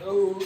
Oh.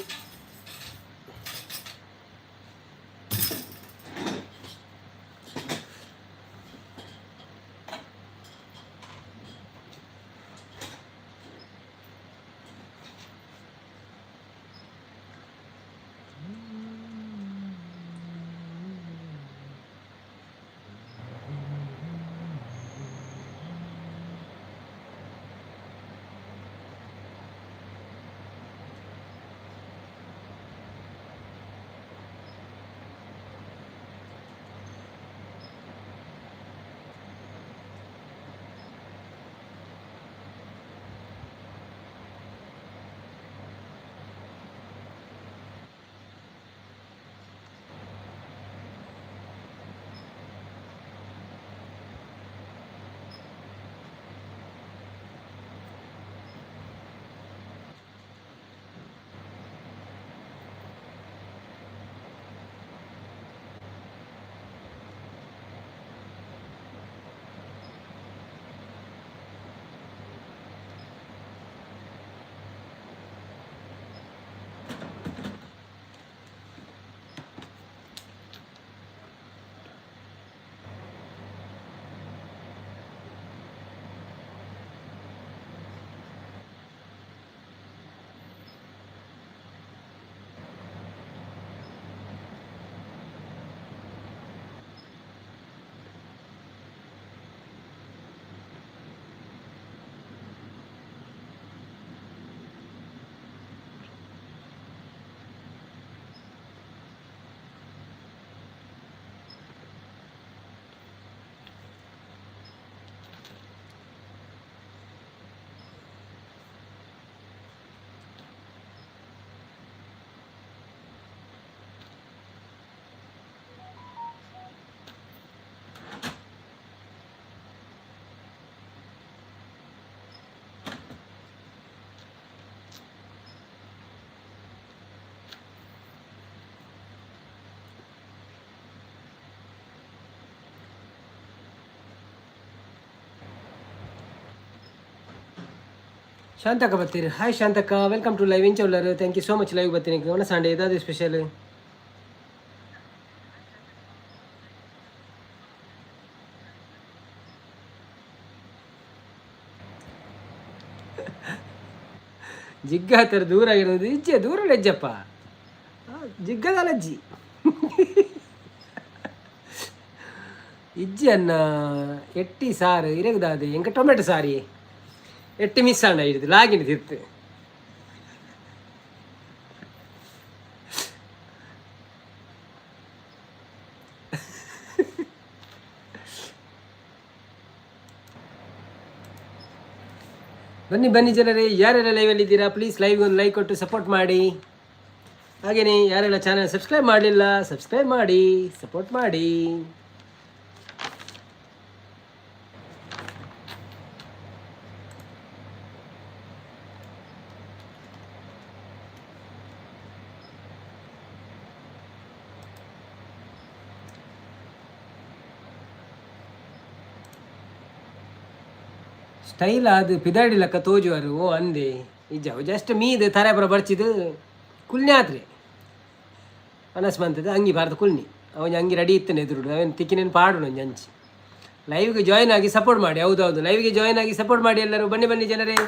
ಶಾಂತಕ್ಕ ಬರ್ತೀರಿ. Hi ಶಾಂತಕ್ಕ, welcome to live. ಇಂಚ ಉಳ್ಳಾರು? Thank you so much live ಬರ್ತೀನಿ. ಒಣ ಸಂಡೆ ಇದಾದ ಸ್ಪೆಷಲ್? ಜಿಗ್ಗಾತರ ದೂರ ಆಗಿರೋದು ಇಜ್ಜೆ ದೂರ ಲಜ್ಜಪ್ಪ ಜಿಗ್ಗದ ಲಜ್ಜಿ ಇಜ್ಜಿ ಅನ್ನ ಎಟ್ಟಿ ಸಾರು ಇರಗದಾದೆ ಎಂಕ ಟೊಮೆಟೊ ಸಾರಿ ಎಟ್ಟಿ ಮಿಸ್ ಆಂಡ ಹಿಡಿದು ಲಾಗಿನ ತಿರ್ತು. ಬನ್ನಿ ಬನ್ನಿ ಜನರೇ, ಯಾರೆಲ್ಲ ಲೈವಲ್ಲಿ ಇದ್ದೀರಾ ಪ್ಲೀಸ್ ಲೈವ್ ಒಂದು ಲೈಕ್ ಕೊಟ್ಟು ಸಪೋರ್ಟ್ ಮಾಡಿ. ಹಾಗೆಯೇ ಯಾರೆಲ್ಲ ಚಾನಲ್ ಸಬ್ಸ್ಕ್ರೈಬ್ ಮಾಡಲಿಲ್ಲ, ಸಬ್ಸ್ಕ್ರೈಬ್ ಮಾಡಿ ಸಪೋರ್ಟ್ ಮಾಡಿ. ಸ್ಟೈಲ್ ಅದು ಪಿದಾಡಿಲಕ್ಕ ತೋಜುವರು. ಓ ಅಂದೆ ಇಜ್ಜಾವು ಜಸ್ಟ್ ಮೀದು ತರೆ ಪುರ ಬರ್ಚಿದು ಕುಲ್ನಿ ಆತ್ರಿ ಅನಸ್ ಮಂತದ ಅಂಗಿ ಭಾರತ ಕುಲ್ನಿ ಅವನ ಅಂಗಿ ರೆಡಿ ಇತ್ತನೆ ಎದುರುಡು ಅವನು ತಿಕ್ಕಿನೇನು ಪಾಡು ಒಂಜಿ ಅಂಚಿ. ಲೈವ್ಗೆ ಜಾಯ್ನ್ ಆಗಿ ಸಪೋರ್ಟ್ ಮಾಡಿ. ಹೌದೌದು, ಲೈವ್ಗೆ ಜಾಯ್ನ್ ಆಗಿ ಸಪೋರ್ಟ್ ಮಾಡಿ ಎಲ್ಲರೂ. ಬನ್ನಿ ಬನ್ನಿ ಜನರೇ,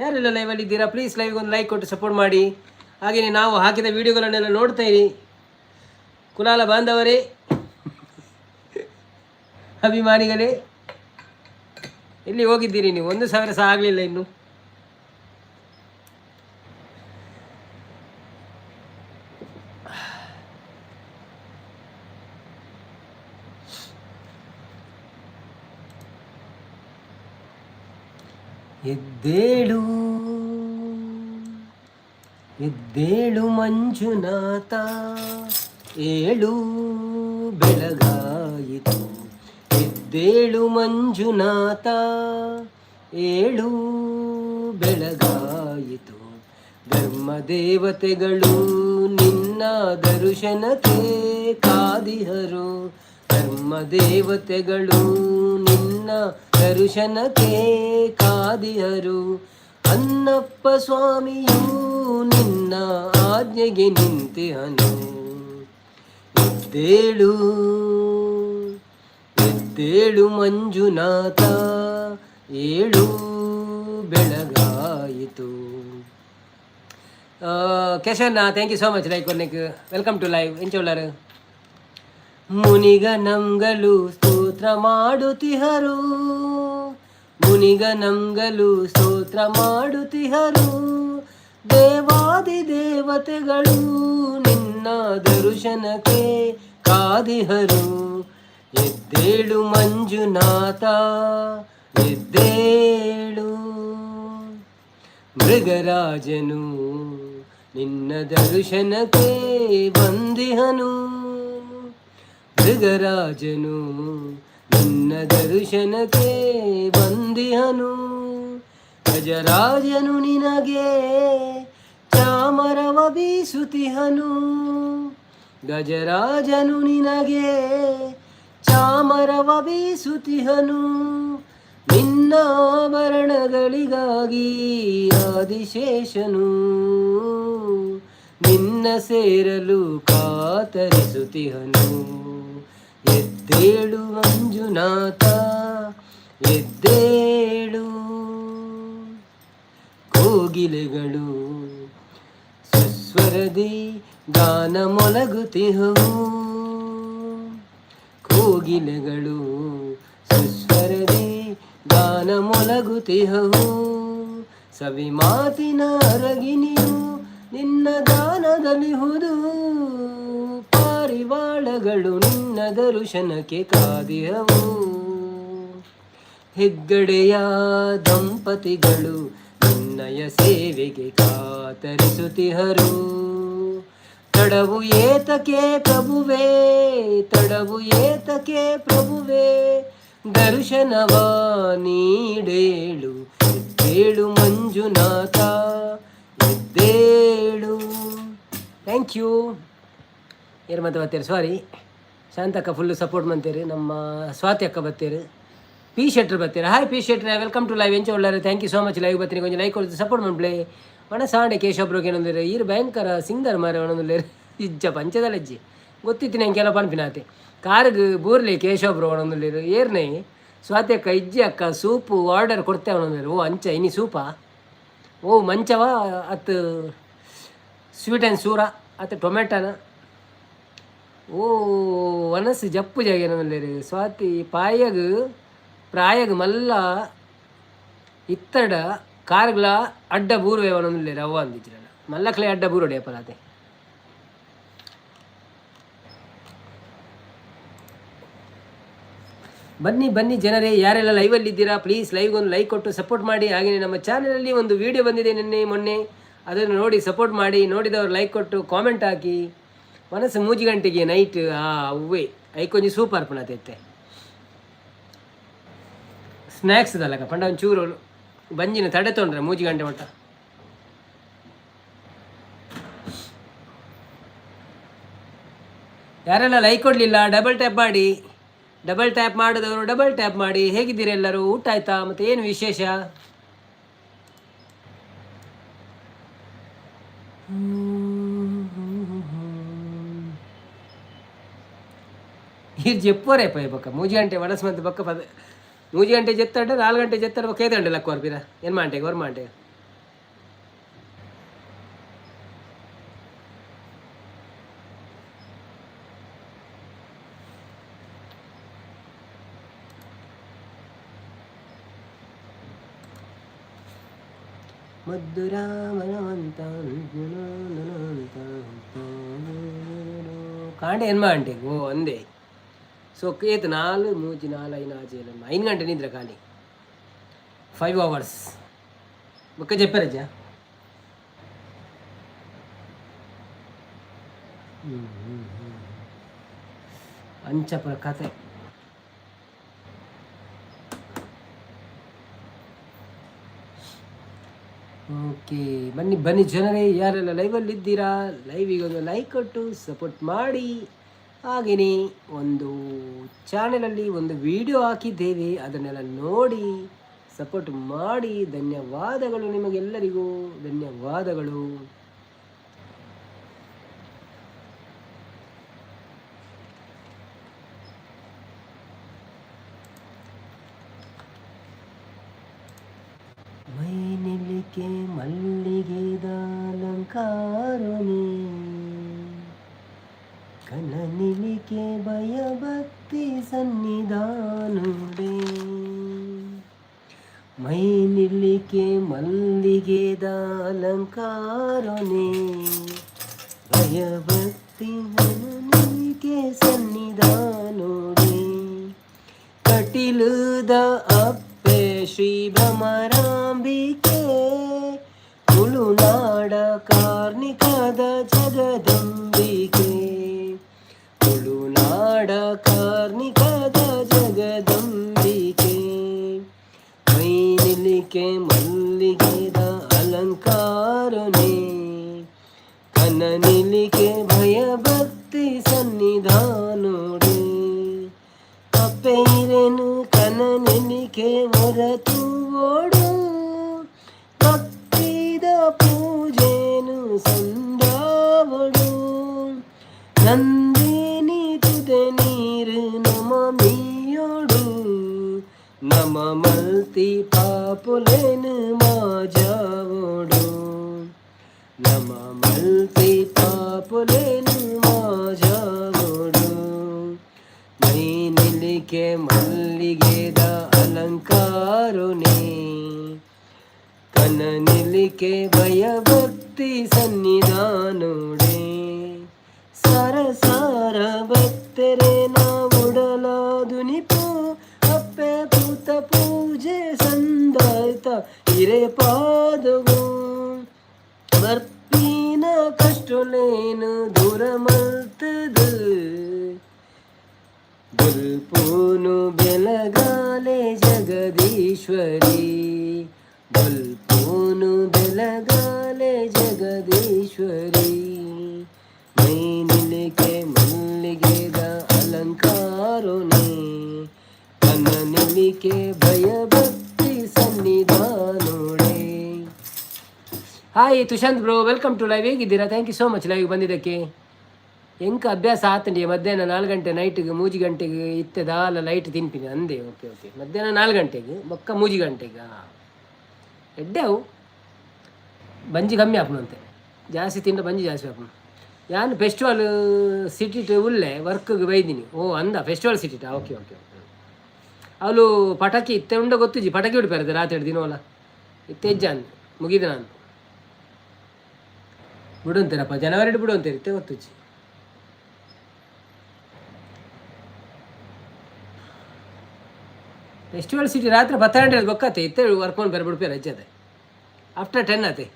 ಯಾರೆಲ್ಲ ಲೈವಲ್ಲಿ ಇದ್ದೀರಾ ಪ್ಲೀಸ್ ಲೈವ್ಗೆ ಒಂದು ಲೈಕ್ ಕೊಟ್ಟು ಸಪೋರ್ಟ್ ಮಾಡಿ. ಹಾಗೆಯೇ ನಾವು ಹಾಕಿದ ವೀಡಿಯೋಗಳನ್ನೆಲ್ಲ ನೋಡ್ತಾ ಇರಿ. ಕುಲಾಲ ಬಾಂಧವರೇ, ಅಭಿಮಾನಿಗಳೇ, ಎಲ್ಲಿ ಹೋಗಿದ್ದೀರಿ ನೀವು? 1000 ಸಹ ಆಗಲಿಲ್ಲ ಇನ್ನು. ಎದ್ದೇಳು ಎದ್ದೇಳು ಮಂಜುನಾಥ, ಏಳು ಬೆಳಗಾಯಿತು. ಎದ್ದೇಳು ಮಂಜುನಾಥ, ಏಳು ಬೆಳಗಾಯಿತು. ಧರ್ಮದೇವತೆಗಳು ನಿನ್ನ ದರ್ಶನಕ್ಕೆ ಕಾದಿಹರು. ಧರ್ಮದೇವತೆಗಳು ನಿನ್ನ ದರ್ಶನಕ್ಕೆ ಕಾದಿಹರು. ಅಣ್ಣಪ್ಪ ಸ್ವಾಮಿಯೂ ನಿನ್ನ ಆಜ್ಞೆಗೆ ನಿಂತಿಹನು. ಎದ್ದೇಳು, ಎದ್ದೇಳು ಮಂಜುನಾಥ, ಏಳು, ಬೆಳಗಾಯಿತು. ಕೇಶವಣ್ಣ, thank you so much like ಕೊರ್ನೆಕ್. Welcome to live. ಎಂಚ? ಮುನಿಗಣಗಳು ಸ್ತೋತ್ರ ಮಾಡುತ್ತಿಹರು, ಮುನಿಗಣಗಳು ಸ್ತೋತ್ರ ಮಾಡುತ್ತಿಹರು, ದೇವಾದಿ ದೇವತೆಗಳು ನಿನ್ನ ದರ್ಶನಕ್ಕೆ ಕಾದಿಹರು. ಎದ್ದೇಳು ಮಂಜುನಾಥ, ಎದ್ದೇಳು. ಮೃಗರಾಜನು ನಿನ್ನ ದರ್ಶನಕ್ಕೆ ಬಂದಿಹನು, ಮೃಗರಾಜನು ನಿನ್ನ ದರ್ಶನಕ್ಕೆ ಬಂದಿಹನು. ಗಜರಾಜನು ನಿನಗೆ ಚಾಮರವ ಬೀಸುತಿಹನು, ಗಜರಾಜನು ನಿನಗೆ ಚಾಮರವ ಬೀಸುತಿಹನು. ನಿನ್ನ ಆಭರಣಗಳಿಗಾಗಿ ಆದಿಶೇಷನು ನಿನ್ನ ಸೇರಲು ಕಾತರಿಸುತ್ತಿಹನು. ಎದ್ದೇಳು ಮಂಜುನಾಥ, ಎದ್ದೇಳು. ಕೋಗಿಲೆಗಳು ಸುಸ್ವರದಿ ಗಾನ ಮೊಳಗುತಿಹವು, ಕೋಗಿಲೆಗಳು ಸುಸ್ವರದಿ ಗಾನ ಮೊಳಗುತಿಹವು. ಸವಿ ಮಾತಿನ ಅರಗಿನಿಯು ನಿನ್ನ ಗಾನದಲ್ಲಿಹುದು, ಪಾರಿವಾಳಗಳು ನಿನ್ನ ದರ್ಶನಕ್ಕೆ ಕಾದಿಹವು. ಹೆಗ್ಗಡೆಯ ದಂಪತಿಗಳು ನಿನ್ನಯ ಸೇವೆಗೆ ಕಾತರಿಸುತ್ತಿಹರು. ತಡವು ಏತಕೆ ಪ್ರಭುವೇ, ತಡವು ಏತಕೆ ಪ್ರಭುವೇ, ದರ್ಶನವ ನೀಡೇಳು. ಎದ್ದೇಳು ಮಂಜುನಾಥ, ಎದ್ದೇಳು. Thank you. ಏರು ಮತ್ತೆ ಬತ್ತೀರಿ? ಸಾರಿ, ಶಾಂತಕ್ಕ ಫುಲ್ ಸಪೋರ್ಟ್ ಮಂತೀರಿ. ನಮ್ಮ ಸ್ವಾತಿ ಅಕ್ಕ ಬತ್ತೀರಿ, ಪಿ ಶೆಟ್ರ್ ಬತ್ತೀರಿ. ಹಾಯ್ ಪಿ ಶೆಟ್ರೆ, welcome to live. ಎಂಚ ಉಳ್ಳಾರೆ? Thank you so much. Live ಬತ್ತೀನಿ, ಕೊಂಚ ಲೈಕ್ ಕೊಡ್ತು ಸಪೋರ್ಟ್ ಮನ್ಪ್ಲೆ. ಒಣ ಸಾಂಡೆ ಕೇಶವಬ್ರೋಗೆ ಏನಂದ್ರೆ, ಈರು ಭಯಂಕರ ಸಿಂಗರ್ ಮಾರೆ ಒಣಂದುಲ್ಲೇರು. ಇಜ್ಜ ಪಂಚದಲಜ್ಜಿ ಗೊತ್ತಿತ್ತು ನಂಗೆ ಕೆಲವು ಪನ್ಪಿನಾತೆ. ಕಾರ್ಗ್ ಬೂರ್ಲಿ ಕೇಶವಬ್ರೋ ಒಣಂದುಲ್ಲೇರು. ಏರ್ನೆ ಸ್ವಾತಿ ಅಕ್ಕ? ಇಜ್ಜಿ ಅಕ್ಕ, ಸೂಪು ಆರ್ಡರ್ ಕೊಡ್ತೇವೆ ಒಣಂದುಲ್ಲೇರು. ಓ, ಅಂಚ ಇನಿ ಸೂಪಾ? ಓ, ಮಂಚವ ಅತ್ತು ಸ್ವೀಟ್ ಆ್ಯಂಡ್ ಸೂರ ಅತ್ತು ಟೊಮೆಟೋನ? ಓ, ವನಸ್ಸು ಜಪ್ಪು ಜಾಗ. ಸ್ವಾತಿ, ಪಾಯಗ್ ಪ್ರಾಯಗ್ ಮಲ್ಲ ಇತ್ತಡ ಕಾರ್ಗ್ಲ ಅಡ್ಡ ಬೂರುವೆ ಒಣಂದುಲ್ಲೇರು. ಅವ್ವ ಅಂದಿಜ್ರಲ್ಲ, ಮಲ್ಲಕ್ಲೆ ಅಡ್ಡ ಬೂರುಡೆ ಪಲಾತೆ. ಬನ್ನಿ ಬನ್ನಿ ಜನರೇ, ಯಾರೆಲ್ಲ ಲೈವಲ್ಲಿ ಇದ್ದೀರಾ, ಪ್ಲೀಸ್ ಲೈವ್ಗೆ ಒಂದು ಲೈಕ್ ಕೊಟ್ಟು ಸಪೋರ್ಟ್ ಮಾಡಿ. ಹಾಗೆಯೇ ನಮ್ಮ ಚಾನಲಲ್ಲಿ ಒಂದು ವಿಡಿಯೋ ಬಂದಿದೆ ನಿನ್ನೆ ಮೊನ್ನೆ, ಅದನ್ನು ನೋಡಿ ಸಪೋರ್ಟ್ ಮಾಡಿ. ನೋಡಿದವರು ಲೈಕ್ ಕೊಟ್ಟು ಕಾಮೆಂಟ್ ಹಾಕಿ. ಮನಸ್ಸು 3 ಗಂಟೆಗೆ ನೈಟ್. ಆ ಅವ್ವೇ ಐಕೊಂಜಿ ಸೂಪರ್ ಪುಣತೈತೆ ಸ್ನ್ಯಾಕ್ಸ್ ದಲ್ಲಕ ಪಂಡ ಒಂಚೂರು ಬಂಜಿನ ತಡೆ ತೊಂಡ್ರೆ 3 ಗಂಟೆ ಮಟ್ಟ. ಯಾರೆಲ್ಲ ಲೈಕ್ ಕೊಡಲಿಲ್ಲ, ಡಬಲ್ ಟ್ಯಾಪ್ ಮಾಡಿ. ಡಬಲ್ ಟ್ಯಾಪ್ ಮಾಡಿದವರು ಡಬಲ್ ಟ್ಯಾಪ್ ಮಾಡಿ. ಹೇಗಿದ್ದೀರಿ ಎಲ್ಲರೂ? ಊಟ ಆಯ್ತಾ? ಮತ್ತೆ ಏನು ವಿಶೇಷ? ಇದು ಜೆಪ್ಪೋರೆ ಪೈ ಬೊಕ್ಕ 3 ಗಂಟೆ ವಣಸ್ ಮಂತ್ ಬೊಕ್ಕ ಪದ 3 ಗಂಟೆ ಜೆತ್ತಂಡೆ, 4 ಗಂಟೆ ಜೆತ್ತಡ ಬೊಕ್ಕ ಏದಂಡೆ ಲಕ್ಕ ವರ್ಪಿರ ಏನು ಮಾಂಟೆ ಹೊರ್ ಮಾಂಟೆ. ಮುದ್ದು ರಾಮನವಂತ ಕಾಂಡೆ ಏನು ಮಾಂಟೆ? ಓ, ಅಂದೆ. ಸೊ ಏತ್ ನಾಲ್ ಮೂಜಿ ನಾಲ್ ಐನು ಆಜಿ ಏಳು 5 ಗಂಟೆ ನಿದ್ರೆ ಖಾಲಿ, 5 ಅವರ್ಸ್. ಬೊಕ್ಕ ಜೆಪ್ಪರಜ್ಜ. ಅಂಚಪುರ ಕತೆ. ಓಕೆ, ಬನ್ನಿ ಬನ್ನಿ ಜನರೇ, ಯಾರೆಲ್ಲ ಲೈವಲ್ಲಿ ಇದ್ದೀರಾ, ಲೈವಿಗೆ ಒಂದು ಲೈಕ್ ಕೊಟ್ಟು ಸಪೋರ್ಟ್ ಮಾಡಿ. ಹಾಗೆಯೇ ಒಂದು ಚಾನೆಲಲ್ಲಿ ಒಂದು ವಿಡಿಯೋ ಹಾಕಿದ್ದೇವೆ, ಅದನ್ನೆಲ್ಲ ನೋಡಿ ಸಪೋರ್ಟ್ ಮಾಡಿ. ಧನ್ಯವಾದಗಳು ನಿಮಗೆಲ್ಲರಿಗೂ, ಧನ್ಯವಾದಗಳು. ಮೈ ನಿಲಿಕೆ ಮಲ್ಲಿಗೆದ ಅಲಂಕಾರನೇ, ಕನ ನಿಲಿಕೆ ಭಯಭಕ್ತಿ ಸನ್ನಿಧಾನುಡೆ. ಮೈ ನಿಲಿಕೆ ಮಲ್ಲಿಗೆದ ಅಲಂಕಾರನೇ, ಭಯಭಕ್ತಿ ನಿಲಿಕೆ ಸನ್ನಿಧಾನುಡೆ. ಕಟಿಲುದ ಅಪ್ಪೆ ಶ್ರೀ ಭ್ರಮರಾಂಬಿಕೆ, ತುಳುನಾಡ ಕಾರ್ಣಿಕದ ಜಗದಂಬಿಕೆ, ತುಳುನಾಡ ಕಾರ್ಣಿಕದ ಜಗದಂಬಿಕೆ. ಮೈ ನಿಲಿಕೆ ಮಲ್ಲಿಗೆದ ಅಲಂಕಾರನೇ, ಕನ ನಿಲಿಕೆ ಭಯಭಕ್ತಿ ಸನ್ನಿಧಾನುಡೆ. ಅಪ್ಪೈರೆನು ಕನ ನಿಲಿಕೆ ಹೊರತು ಓಡು, ಭಕ್ತಿದ ಪೂಜೆನು ಸಂದಾವಡು. ನಂದಿನಿ ತುದೆ ನೀರು ನಮ ಮೀಯೋಡು, ನಮ ಮಲ್ತಿ ಪಾಪುಲೇನು ಮಾಜಾವೋಡು, ನಮ ಮಲ್ತಿ ಪಾಪುಲೇನು ಮಾಜಾವೋಡು. ಮೈ ನಿಲಿಕೆ ಮಲ್ಲಿಗೆದ ಅಲಂಕಾರುನೇ, ಕನ ನಿಲಿಕೆ ಭಯಭಕ್ತಿ ಸನ್ನಿಧಾನುಡೆ. ಸಾರ ಸಾರ ಭಕ್ತರೆ ಉಡಲಾದುನಿಪು, ಅಪ್ಪೆ ಪೂತ ಪೂಜೆ ಸಂದಾಯ್ತ ಹಿರೇ ಪಾದವು. ಬರ್ಪಿನ ಕಷ್ಟಲೇನು ದೂರ ಮಲ್ತದು, ಬೊಲ್ಪೂನು ಬೆಲಗಾಲೆ ಜಗದೀಶ್ವರಿ, ಬೊಲ್ಪೂನು ಬೆಲಗಾಲೆ ಜಗದೀಶ್ವರಿ. ಮೈ ನಿಲಿಕೆ ಮಲ್ಲಿಗೆದ ಅಲಂಕಾರುನೇ, ಕನ ನಿಲಿಕೆ ಭಯಭಕ್ತಿ ಸನ್ನಿಧಾನುಡೆ. Hi Tushanth bro, welcome to live. ಹೇಗಿದ್ದೀರಾ? Thank you so much live ಬಂದಿದ್ದಕ್ಕೆ. ಎಂಕ ಅಭ್ಯಾಸ ಆತಂಡಿ, ಮಧ್ಯಾಹ್ನ 4 ಗಂಟೆ ನೈಟ್ಗೆ 3 ಗಂಟೆಗೆ ಇತ್ತೆ ದಾಲ ಲೈಟ್ ತಿನ್ಪಿನಿ ಅಂದೆ. ಓಕೆ ಓಕೆ, ಮಧ್ಯಾಹ್ನ 4 ಗಂಟೆಗೆ ಬೊಕ್ಕ 3 ಗಂಟೆಗೆ ಎಡ್ಡೆ. ಅವು ಬಂಜಿ ಕಮ್ಮಿ ಆಪುನಂತೆ, ಜಾಸ್ತಿ ತಿಂಡ ಬಂಜಿ ಜಾಸ್ತಿ ಆಪುನು. ಯಾನ್ ಫೆಸ್ಟಿವಲ್ ಸಿಟಿಟ್ ಉಲ್ಲೆ, ವರ್ಕ್ಗೆ ಬೈದಿನಿ. ಓ ಅಂದ, ಫೆಸ್ಟಿವಲ್ ಸಿಟಿಟ? Okay okay okay. ಅವಳು ಪಟಾಕಿ ಇತ್ತೆ ಉಂಡ ಗೊತ್ತಿಜ್ಜಿ, ಪಟಾಕಿ ಉಡಿಪಾರ ರಾತ್ರಿ ದಿನವಲ್ಲ. ಇತ್ತೆ ಇಜ್ಜಾನ್, ಮುಗಿದ ನಾನು ಬಿಡು ಅಂತೀರಪ್ಪ, ಜನವರಿ ಬಿಡು ಅಂತೀರಿ, ಇತ್ತೆ ಗೊತ್ತುಜ್ಜಿ. ಫೆಸ್ಟಿವಲ್ ಸಿಟಿ ರಾತ್ರಿ 10 ಗಂಟೆ ಬೊಕ್ಕತ್ತೆ. ಇತ್ತೆ ವರ್ಕ್ ಮಾಡಿ ಬೇರೆ ಬಿಡ್ಪೇರ ರಜ್ಜತೆ ಆಫ್ಟರ್ 10 ಆತೆ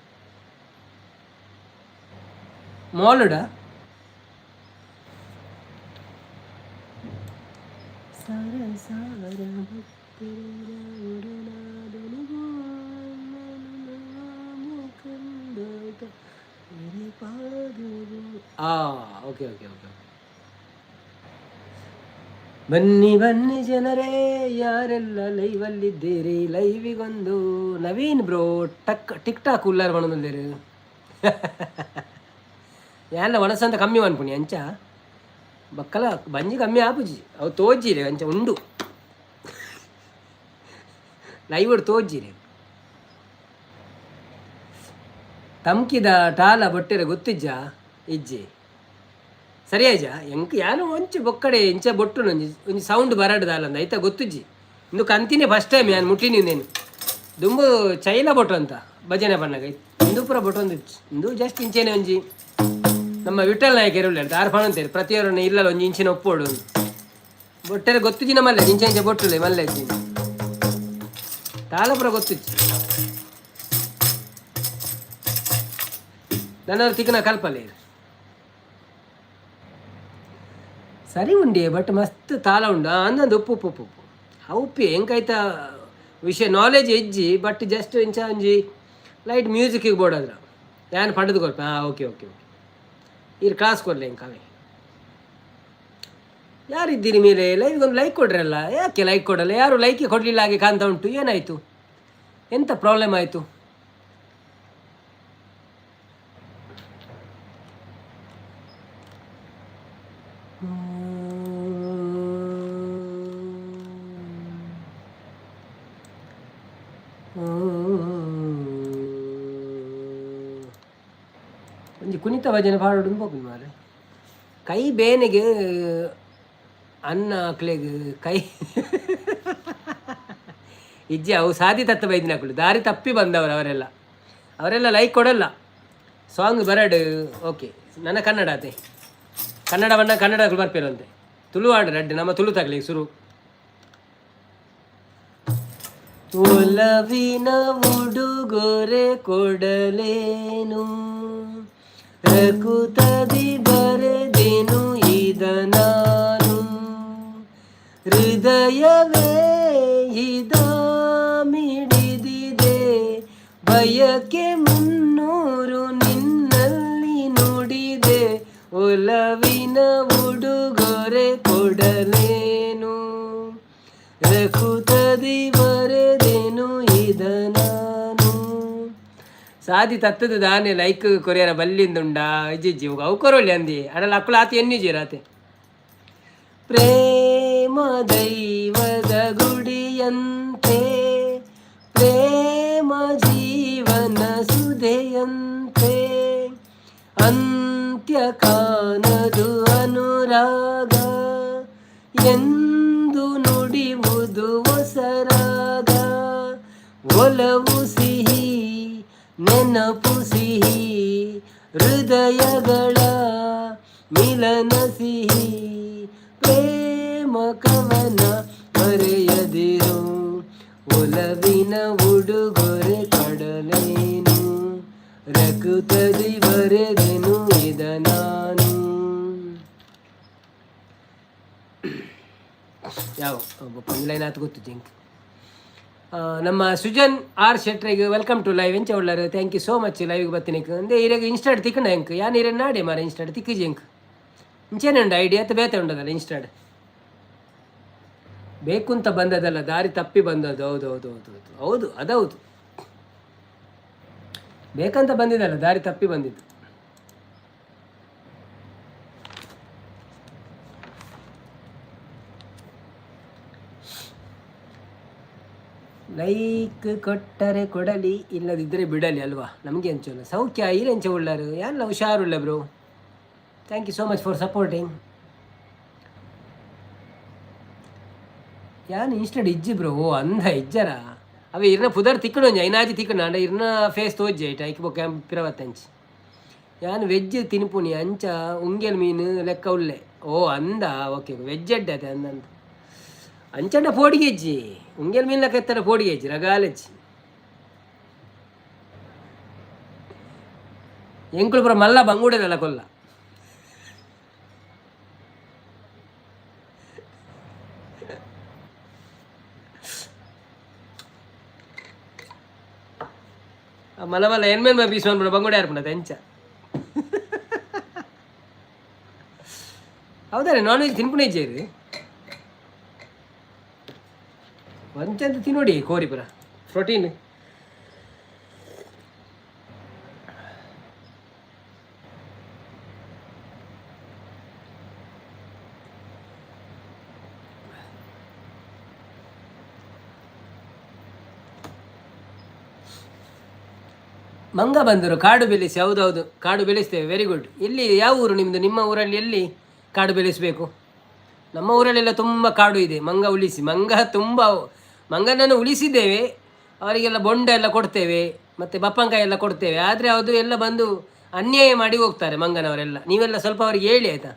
ಮಾಲುಡ. ಸಾರ ಸಾರ ಭಕ್ತರ ಉಡನಾದನಿಗೂ ಆ ಓಕೆ ಓಕೆ ಓಕೆ. ಬನ್ನಿ ಬನ್ನಿ ಜನರೇ, ಯಾರೆಲ್ಲ ಲೈವಲ್ಲಿದ್ದೀರಿ ಲೈವಿಗೊಂದು. ನವೀನ್ ಬ್ರೋ, ಟಕ್ ಟಿಕ್ ಟಾಕ್ ಉಲ್ಲಾರ ಬಣ್ಣದಲ್ಲಿರು ಯಾಲ್ಲ ಒಣಸಂತ ಕಮ್ಮಿ ಮನ್ಪುಣಿ ಅಂಚ ಬಕ್ಕಲ ಬಂಜಿ ಕಮ್ಮಿ ಆಪುಜಿ. ಅವು ತೋಜಿರಿ ಅಂಚ ಉಂಡು, ಲೈವ್ ತೋಜಿರಿ. ತಮ್ಕಿದ ಟಾಲ ಬೊಟ್ಟೆರೆ ಗೊತ್ತಿಜ್ಜ ಇಜ್ಜಿ ಸರಿಯಾಜ ಎಂಕ್ ಯಾನು ಒಂಚಿ ಬೊಕ್ಕಡೆ ಇಂಚ ಬೊಟ್ಟು ಒಂಜಿ ಒಂಜಿ ಸೌಂಡ್ ಬರಡ್ ದಾಲಂದ ಐತ ಗೊತ್ತಿಜ್ಜಿ. ಇಂದು ಕಂತಿನೇ ಫಸ್ಟ್ ಟೈಮ್ ಯಾನ್ ಮುಟ್ಟಿನಿ. ನೇನು ದುಂಬು ಚೈಲ ಬೊಟ್ಟು ಅಂತ ಭಜನೆ ಬಣ್ಣಗ ಇಂದು ಪೂರ ಬೊಟ್ಟು ಒಂದು ಇಂದು ಜಸ್ಟ್ ಇಂಚೆನೆ ಒಂಜಿ. ನಮ್ಮ ವಿಠಲ್ ನಾಯಕ ಇರುಳ್ಳ ಆರು ಪಣಂತೇರು ಪ್ರತಿಯೊರನ್ನ ಇಲ್ಲಲ್ಲ ಒಂಜಿ ಇಂಚಿನ ಒಪ್ಪೋಡು ಬೊಟ್ಟೆರೆ ಗೊತ್ತಿಜ್ಜಿ. ಮಲ್ಲೆ ಇಂಚೆ ಇಂಚೆ ಬೊಟ್ಟುಲೆ ಮಲ್ಲೆ ತಾಳಪುರ ಗೊತ್ತಿಜ್ಜಿ. ನನ್ನ ತಿಕ್ಕನ ಕಲ್ಪಲೆ ಸರಿ ಉಂಡೆ, ಬಟ್ ಮಸ್ತ್ ತಾಳ ಉಂಡು. ಅಂದಂದು ಉಪ್ಪು ಉಪ್ಪು ಉಪ್ಪು ಉಪ್ಪು ಉಪ್ಪಿ ಎಂಕೈತ ವಿಷಯ ನಾಲೆಜ್ ಇಜ್ಜಿ, ಬಟ್ ಜಸ್ಟ್ ಇಂಚ ಒಂಜಿ ಲೈಟ್ ಮ್ಯೂಸಿಕ್ಕಿಗೆ ಬೋಡದ್ರ ಯಾನ್ ಪಂಡದು ಕೊರ್ಪೆ. ಹಾಂ, ಓಕೆ ಓಕೆ ಓಕೆ. ಇರ್ ಕ್ಲಾಸ್ ಕೊಡ್ಲೆ ಎಂಕಾವೆ. ಯಾರಿದ್ದೀರಿ ಮೇಲೆ? ಲೈವ್ಗೆ ಒಂದು ಲೈಕ್ ಕೊಡ್ರಲ್ಲ, ಯಾಕೆ ಲೈಕ್ ಕೊಡಲ್ಲ ಯಾರು? ಲೈಕೆ ಕೊಡಲಿಲ್ಲ ಹಾಗೆ ಕಾಣ್ತಾ ಉಂಟು. ಏನಾಯಿತು? ಎಂತ ಪ್ರಾಬ್ಲಮ್ ಆಯಿತು? ಒಂಜಿ ಕುಣಿತ ಭಜನೆ ಪಾಡೋಡು ಪೋಪುಂಡು ಮಾರೆ. ಕೈ ಬೇನೆಗೆ ಅನ್ನ ಅಕ್ಲೆಗ್ ಕೈ ಇಜ್ಜಿ. ಅವು ಸಾದಿ ತತ್ತ ಬೈದಿನಕುಲು, ದಾರಿ ತಪ್ಪಿ ಬಂದವರು ಅವರೆಲ್ಲ. ಅವರೆಲ್ಲ ಲೈಕ್ ಕೊಡಲ್ಲ. ಸಾಂಗ್ ಬರಡು. ಓಕೆ, ನನ್ನ ಕನ್ನಡ ಅತೆ. ಕನ್ನಡ ಬಣ್ಣ ಕನ್ನಡ ಬರ್ಪೇರಂತೆ. ತುಳು ಆಡ್ರೆ ಅಡ್ಡೆ ನಮ್ಮ ತುಳು ತಗಲಿ ಶುರು. ಒಲವಿನ ಉಡುಗೊರೆ ಕೊಡಲೇನು, ರಕುತದಿ ಬರೆದೆನು ಇದ ನಾನು. ಹೃದಯವೇ ಮಿಡಿದಿದೆ, ಬಯಕೆ 300 ನಿನ್ನಲ್ಲಿ ನುಡಿದೆ. ಒಲವಿನ ಉಡುಗೊರೆ ಕೊಡಲೇನು, ರಕುತದಿ ಬರೆದೆನು ಇದ ನಾನು. ಸಾದಿ ತತ್ತದ ದಾನೆ ಲೈಕ್ ಕೊರಿಯರ ಬಲ್ಲಿಂದುಂಡ ಇಜ್ಜಿಜ್ಜಿ ಅವು ಕೊರೊಳ್ಳಿ ಅಂದಿ ಅಡಲ ಅಕ್ಕುಲ ಆತ ಎನ್ನಿಜೀರಾತೆ. ಪ್ರೇಮ ದೈವದ ಗುಡಿಯಂತೆ, ಪ್ರೇಮ ಜೀವನ ಸುಧೆಯಂತೆ, ಅಂತ್ಯ ಕಾಣದು ಅನುರಾಗ ಎಂದು ನುಡಿವುದು ಹೊಸರಾಗ. ಒಲವು ಸಿಹಿ, ನೆನಪು ಸಿಹಿ, ಹೃದಯಗಳ ಮಿಲನ ಸಿಹಿ. ಪ್ರೇಮ ಕವನ ಬರೆಯದಿರು, ಒಲವಿನ ಉಡುಗೊರೆ ಕೊಡಲೇನು, ರಕುತದಿ ಬರೆದೆನು ಇದ ನಾನು. ಯಾವ ಲೈನ್ ಆತು ಗೊತ್ತು ಜಿಂಕ್. ನಮ್ಮ ಸುಜನ್ ಆರ್ ಶೆಟ್ರಿಗೆ welcome to live. ಎಂಚ ಉಳ್ಳಾರು? Thank you so much ಲೈವ್ಗೆ ಬತ್ತೀನಿ. ಅಂದೆ ಇರೆಗ್ ಇನ್ಸ್ಟಾಡ್ ತಿಕ್ಕಂಡ ಎಂಕ್ ಯಾನ್ ಇರೆ ನಾಡೆ ಮಾರ. ಇನ್ಸ್ಟಾಡ್ ತಿಕ್ಕಿಜಿ ಎಂಕ್. ಇಂಚೇನೆ ಉಂಡು ಐಡಿಯಾ ಅತ್ತ ಬೇತೆ ಉಂಡದಲ್ಲ ಇನ್ಸ್ಟಾಡ್? ಬೇಕು ಅಂತ ಬಂದದಲ್ಲ, ದಾರಿ ತಪ್ಪಿ ಬಂದದ್ದು. ಹೌದು ಹೌದು ಹೌದು ಹೌದು ಹೌದು, ಅದೌದು. ಬೇಕಂತ ಬಂದಿದ್ದಲ್ಲ, ದಾರಿ ತಪ್ಪಿ ಬಂದಿದ್ದು. ಲೈಕ್ ಕೊಟ್ಟರೆ ಕೊಡಲಿ, ಇಲ್ಲದಿದ್ದರೆ ಬಿಡಲಿ ಅಲ್ವಾ? ನಮಗೆ ಅಂಚೋಲ್ಲ. ಸೌಖ್ಯ ಈರೆಂಚ ಉಳ್ಳಾರು? ಎಲ್ಲ ಹುಷಾರುಳ್ಳ bro. Thank you so much for supporting. ಯಾನ್ ಇನ್ಸ್ಟಾಡ್ ಇಜ್ಜಿ ಬ್ರೋ. ಓ ಅಂದ ಇಜ್ಜರ ಅವೆ ಇರ್ನ ಪುದರ್ ತಿಕ್ಕಣ ಒಂಜಿ ಐನಾಜಿ ತಿಕ್ಕಣ ಅಂಡ ಇರ್ನ ಫೇಸ್ ತೋಜಿ ಐಟ್ ಐಕ್ ಬೊಕ್ಕ ಪಿರವತ್ತಂಚಿ. ಯಾನ್ ವೆಜ್ ತಿನ್ಪುನಿ, ಅಂಚ ಉಂಗೆಲ್ ಮೀನು ಲೆಕ್ಕ ಉಲ್ಲೆ. ಓ ಅಂದ, ಓಕೆ, ವೆಜ್ ಅಡ್ಡೆ ಅದೇ ಅಂದಂತ. ಅಂಚಂಡ ಪೋಡಿಗೆ ಇಜ್ಜಿ, ಉಂಗೆಲ್ ಮೀನು ಲೆಕ್ಕ ಎತ್ತರ ಪೋಡಿಗೆ ಇಜ್ಜಿ ರಗಾಲೆಜ್ಜಿ. ಎಂಕುಲು ಪೂರ ಮಲ್ಲ ಬಂಗುಡೆದಲ್ಲ ಕೊಲ್ಲ. ಮಲ್ಲ ಮಲ್ಲ ಎನ್ಮೇನ್ ಪೀಸ್ ಮನ್ಪುನ ಬಂಗುಡೆ ಯಾರ್ಪುಂಡ ಎಂಚ? ಹೌದಾರೆ, ನಾನ್ ವೆಜ್ ತಿನ್ಪುನೆ ಇಜ್ಜೇರಿ? ಒಂಚಂತ ತಿನ್ನೋಡಿ ಕೋರಿ ಪುರ ಪ್ರೋಟೀನ್. ಮಂಗ ಬಂದರು ಕಾಡು ಬೆಳೆಸಿ. ಹೌದೌದು, ಕಾಡು ಬೆಳೆಸ್ತೇವೆ. Very good. ಎಲ್ಲಿ, ಯಾವ ಊರು ನಿಮ್ಮದು? ನಿಮ್ಮ ಊರಲ್ಲಿ ಎಲ್ಲಿ ಕಾಡು ಬೆಳೆಸಬೇಕು? ನಮ್ಮ ಊರಲ್ಲೆಲ್ಲ ತುಂಬ ಕಾಡು ಇದೆ. ಮಂಗ ಉಳಿಸಿ, ಮಂಗ ತುಂಬ, ಮಂಗನನ್ನು ಉಳಿಸಿದ್ದೇವೆ. ಅವರಿಗೆಲ್ಲ ಬೊಂಡ ಎಲ್ಲ ಕೊಡ್ತೇವೆ ಮತ್ತು ಬಪ್ಪಂಕಾಯಿ ಎಲ್ಲ ಕೊಡ್ತೇವೆ. ಆದರೆ ಅದು ಎಲ್ಲ ಬಂದು ಅನ್ಯಾಯ ಮಾಡಿ ಹೋಗ್ತಾರೆ ಮಂಗನವರೆಲ್ಲ. ನೀವೆಲ್ಲ ಸ್ವಲ್ಪ ಅವರಿಗೆ ಹೇಳಿ, ಆಯಿತಾ?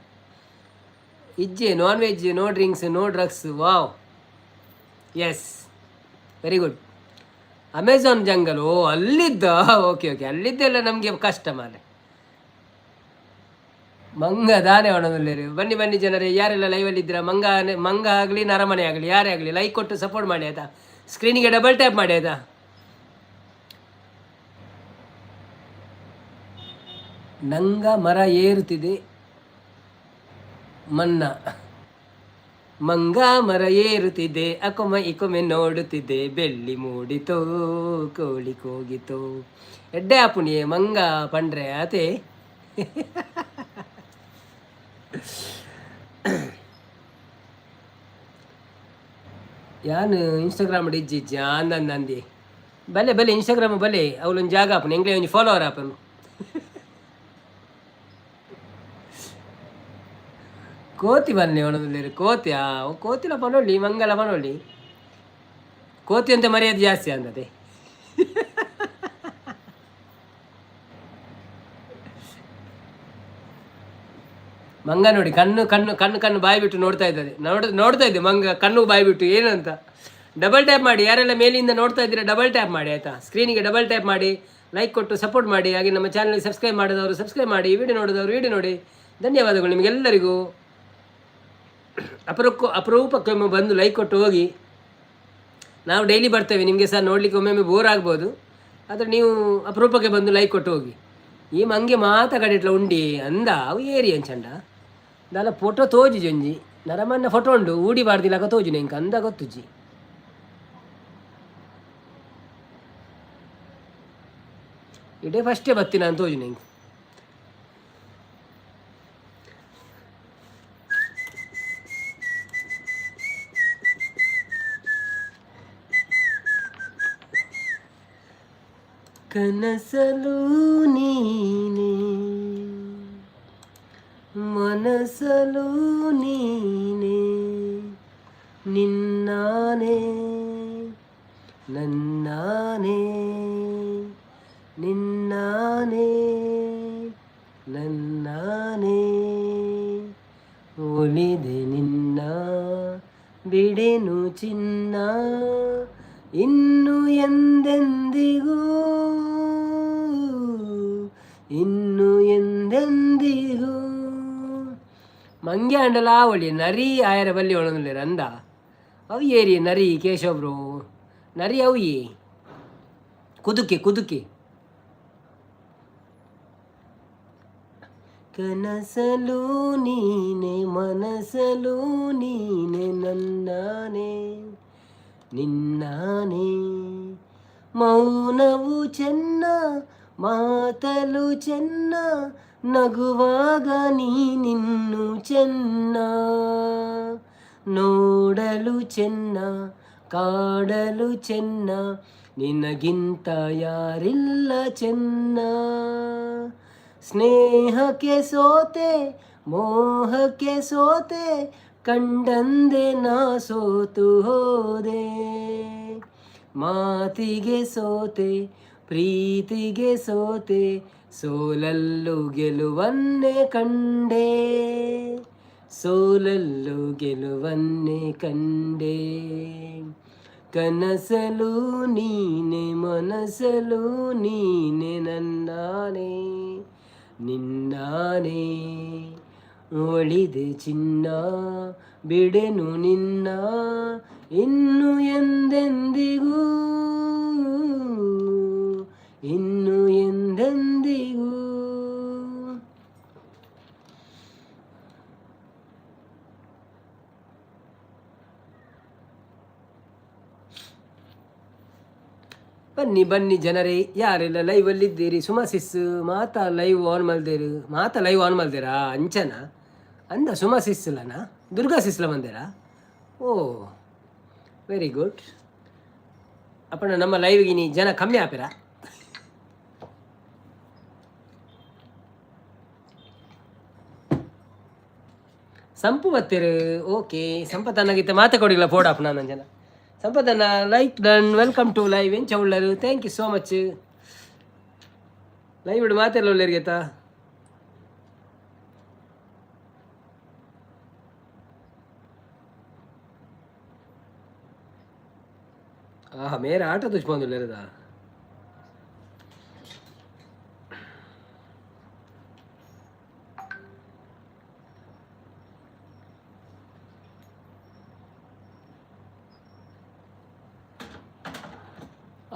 ಇಜ್ಜೆ non veg, no drinks, no drugs. Wow, yes, very good. Amazon jungle, ಓ ಅಲ್ಲಿದ್ದ, ಓಕೆ ಓಕೆ, ಅಲ್ಲಿದ್ದೆಲ್ಲ ನಮಗೆ ಕಷ್ಟ ಮಾರೆ. ಮಂಗ ದಾನೆ ಒಣದಲ್ಲೇರಿ. ಬನ್ನಿ ಬನ್ನಿ ಜನರೇ, ಯಾರೆಲ್ಲ ಲೈವಲ್ಲಿ ಇದ್ದೀರಾ, ಮಂಗ ಮಂಗ ಆಗಲಿ ನರಮನೆ ಆಗಲಿ ಯಾರೇ ಆಗಲಿ ಲೈಕ್ ಕೊಟ್ಟು ಸಪೋರ್ಟ್ ಮಾಡಿ, ಆಯಿತಾ? ಸ್ಕ್ರೀನಿಗೆ ಡಬಲ್ ಟ್ಯಾಪ್ ಮಾಡಿ, ಆಯಿತಾ? ನಂಗ ಮರ ಏರುತ್ತಿದೆ ಮನ್ನ. ಮಂಗ ಮರ ಏರುತ್ತಿದೆ, ಅಕೊಮ ಇಕೊಮೆ ನೋಡುತ್ತಿದೆ, ಬೆಳ್ಳಿ ಮೂಡಿತೋ ಕೋಳಿ ಕೋಗಿತೋ. ಎಡ್ಡೆ ಆಪುಣಿಯೇ ಮಂಗ ಪಂಡ್ರೆ ಆತೆ. ಯಾನ್ ಇನ್ಸ್ಟಾಗ್ರಾಮ್ ಇಜ್ಜಿ ಇಜ್ಜಿ ಅಂದಂದಿ. ಬಲೆ ಬಲೆ ಇನ್ಸ್ಟಾಗ್ರಾಮ್ ಬಲೆ, ಅವಳೊಂದು ಜಾಗ ಆಪುನು, ಎಂಗ್ಲೇ ಒಂಜಿ ಫಾಲೋವರ್ ಆಪನು. ಕೋತಿ ಬನ್ನಿ ಒಣದುಲ್ಲೇರು ಕೋತಿ. ಆ ಕೋತಿಲ ಪನೊಳ್ಳಿ, ಮಂಗಲ ಪನೊಳ್ಳಿ, ಕೋತಿ ಅಂತ ಮರ್ಯಾದೆ ಜಾಸ್ತಿ ಅಂದದೆ. ಮಂಗ ನೋಡಿ ಕಣ್ಣು ಕಣ್ಣು ಕಣ್ಣು ಕಣ್ಣು ಬಾಯಿ ಬಿಟ್ಟು ನೋಡ್ತಾ ಇದ್ದದೆ. ನೋಡ್ತಾ ಇದ್ದೆ ಮಂಗ ಕಣ್ಣು ಬಾಯಿ ಬಿಟ್ಟು ಏನಂತ. ಡಬಲ್ ಟ್ಯಾಪ್ ಮಾಡಿ, ಯಾರೆಲ್ಲ ಮೇಲಿಂದ ನೋಡ್ತಾ ಇದ್ದೀರಾ ಡಬಲ್ ಟ್ಯಾಪ್ ಮಾಡಿ ಆಯಿತಾ. ಸ್ಕ್ರೀನಿಗೆ ಡಬಲ್ ಟ್ಯಾಪ್ ಮಾಡಿ, ಲೈಕ್ ಕೊಟ್ಟು ಸಪೋರ್ಟ್ ಮಾಡಿ. ಹಾಗೆ ನಮ್ಮ ಚಾನಲ್ಗೆ ಸಬ್ಸ್ಕ್ರೈಬ್ ಮಾಡಿದವರು ಸಬ್ಸ್ಕ್ರೈಬ್ ಮಾಡಿ, ವಿಡಿಯೋ ನೋಡಿದವರು ವಿಡಿಯೋ ನೋಡಿ. ಧನ್ಯವಾದಗಳು ನಿಮಗೆಲ್ಲರಿಗೂ. ಅಪರೂಪಕ್ಕೊಮ್ಮೆ ಬಂದು ಲೈಕ್ ಕೊಟ್ಟು ಹೋಗಿ. ನಾವು ಡೈಲಿ ಬರ್ತೇವೆ, ನಿಮಗೆ ಸಹ ನೋಡಲಿಕ್ಕೆ ಒಮ್ಮೊಮ್ಮೆ ಬೋರ್ ಆಗ್ಬೋದು, ಆದರೆ ನೀವು ಅಪರೂಪಕ್ಕೆ ಬಂದು ಲೈಕ್ ಕೊಟ್ಟು ಹೋಗಿ. ಈ ಮಂಗೆ ಮಾತ ಕಡೆಟ್ಲ ಉಂಡಿ ಅಂದ ಅವು ಏರಿ ಅಂಚಂಡ ದಾಲ ಫೋಟೋ ತೋಜುಜಿ ಒಂಜಿ ನರಮನ್ನ ಫೋಟೋ ಉಂಡು ಊಡಿ ಬಾರ್ದಿಲಕ ತೋಜುನೆ ಎಂಕ್ ಅಂದ ಗೊತ್ತುಜಿ. ಇಡೇ ಫಸ್ಟೇ ಬತ್ತಿನ ಅಂತ ತೋಜುನೆ ಎಂಕ್. ಕನಸಲು ನೀನೆ, ಮನಸಲು ನೀನೆ, ನಿನ್ನಾನೆ ನನ್ನಾನೆ, ನಿನ್ನಾನೆ ನನ್ನಾನೆ, ಒಲಿದೆ ನಿನ್ನ ಬಿಡೆನು ಚಿನ್ನ, ಇನ್ನು ಎಂದೆಂದಿಗೂ, ಇನ್ನು ಎಂದೆಂದಿಗೂ. ಮಂಗೆ ಅಂಡಲ ಒಳಿ ನರಿ ಆಯರ ಬಲ್ಲಿ ಒಳನುಲ್ಲೇರು ಅಂದ. ಅವು ಏರಿ ನರಿ ಕೇಶವ್ರು ನರಿ ಅವು ಏ ಕುದುಕೆ ಕುದುಕೆ. ಕನಸಲು ನೀನೆ, ಮನಸಲು ನೀನೆ, ನನ್ನಾನೆ ನಿನ್ನಾನೆ, ಮೌನವು ಚೆನ್ನ, ಮಾತಲು ಚೆನ್ನ, ನಗುವಾಗ ನೀನಿನ್ನು ಚೆನ್ನ, ನೋಡಲು ಚೆನ್ನ, ಕಾಡಲು ಚೆನ್ನ, ನಿನಗಿಂತ ಯಾರಿಲ್ಲ ಚೆನ್ನ. ಸ್ನೇಹಕ್ಕೆ ಸೋತೆ, ಮೋಹಕ್ಕೆ ಸೋತೆ, ಕಂಡಂದೆ ನಾ ಸೋತು ಹೋದೆ. ಮಾತಿಗೆ ಸೋತೆ, ಪ್ರೀತಿಗೆ ಸೋತೆ, ಸೋಲಲ್ಲು ಗೆಲುವನ್ನೇ ಕಂಡೆ, ಸೋಲಲ್ಲು ಗೆಲುವನ್ನೇ ಕಂಡೆ. ಕನಸಲು ನೀನೆ, ಮನಸಲು ನೀನೆ, ನನ್ನಾನೆ ನಿನ್ನಾನೆ, ಒಳಿದೆ ಚಿನ್ನ, ಬಿಡೆನು ನಿನ್ನ, ಇನ್ನು ಎಂದೆಂದಿಗೂ, ಇನ್ನು ಎಂದೆಂದಿಗೂ. ಬನ್ನಿ ಬನ್ನಿ ಜನರೇ, ಯಾರೆಲ್ಲ ಲೈವಲ್ಲಿದ್ದೀರಿ? ಸುಮಾ ಸಿಸ್ ಮಾತಾ ಲೈವ್ ಆನ್ ಮಲ್ದೇರು, ಮಾತಾ ಲೈವ್ ಆನ್ ಮಲ್ದೇರಾ? ಅಂಚನ ಅಂದ ಸುಮಾ ಸಿಸ್ಲನ ದುರ್ಗಾ ಸಿಸ್ಲ ಬಂದೇರಾ? ಓ ವೆರಿ ಗುಡ್. ಅಪ್ಪಣ್ಣ ನಮ್ಮ ಲೈವ್ಗೆ ನೀ ಜನ ಕಮ್ಮಿ ಆಪಿರಾ? ಸಂಪು ಬತ್ತೀರು. ಓಕೆ ಸಂಪತ್ತನ್ನಾಗಿತ್ತ ಮಾತೆ ಕೊಡಿಲ್ಲ ಫೋಡಾಪ್ ನಾನು ಜನ. ಸಂಪತ್ತನ್ನ like done, welcome to live. ಎಂಚ ಉಳ್ಳರು? Thank you so much. Live ಇಡು ಮಾತೆಲ್ಲ ಉಳ್ಳರಿಗೆ. ಆಹಾ ಮೇರೆ ಆಟ ತುಚ್ಕೊಂದುಲ್ಲೇರದ.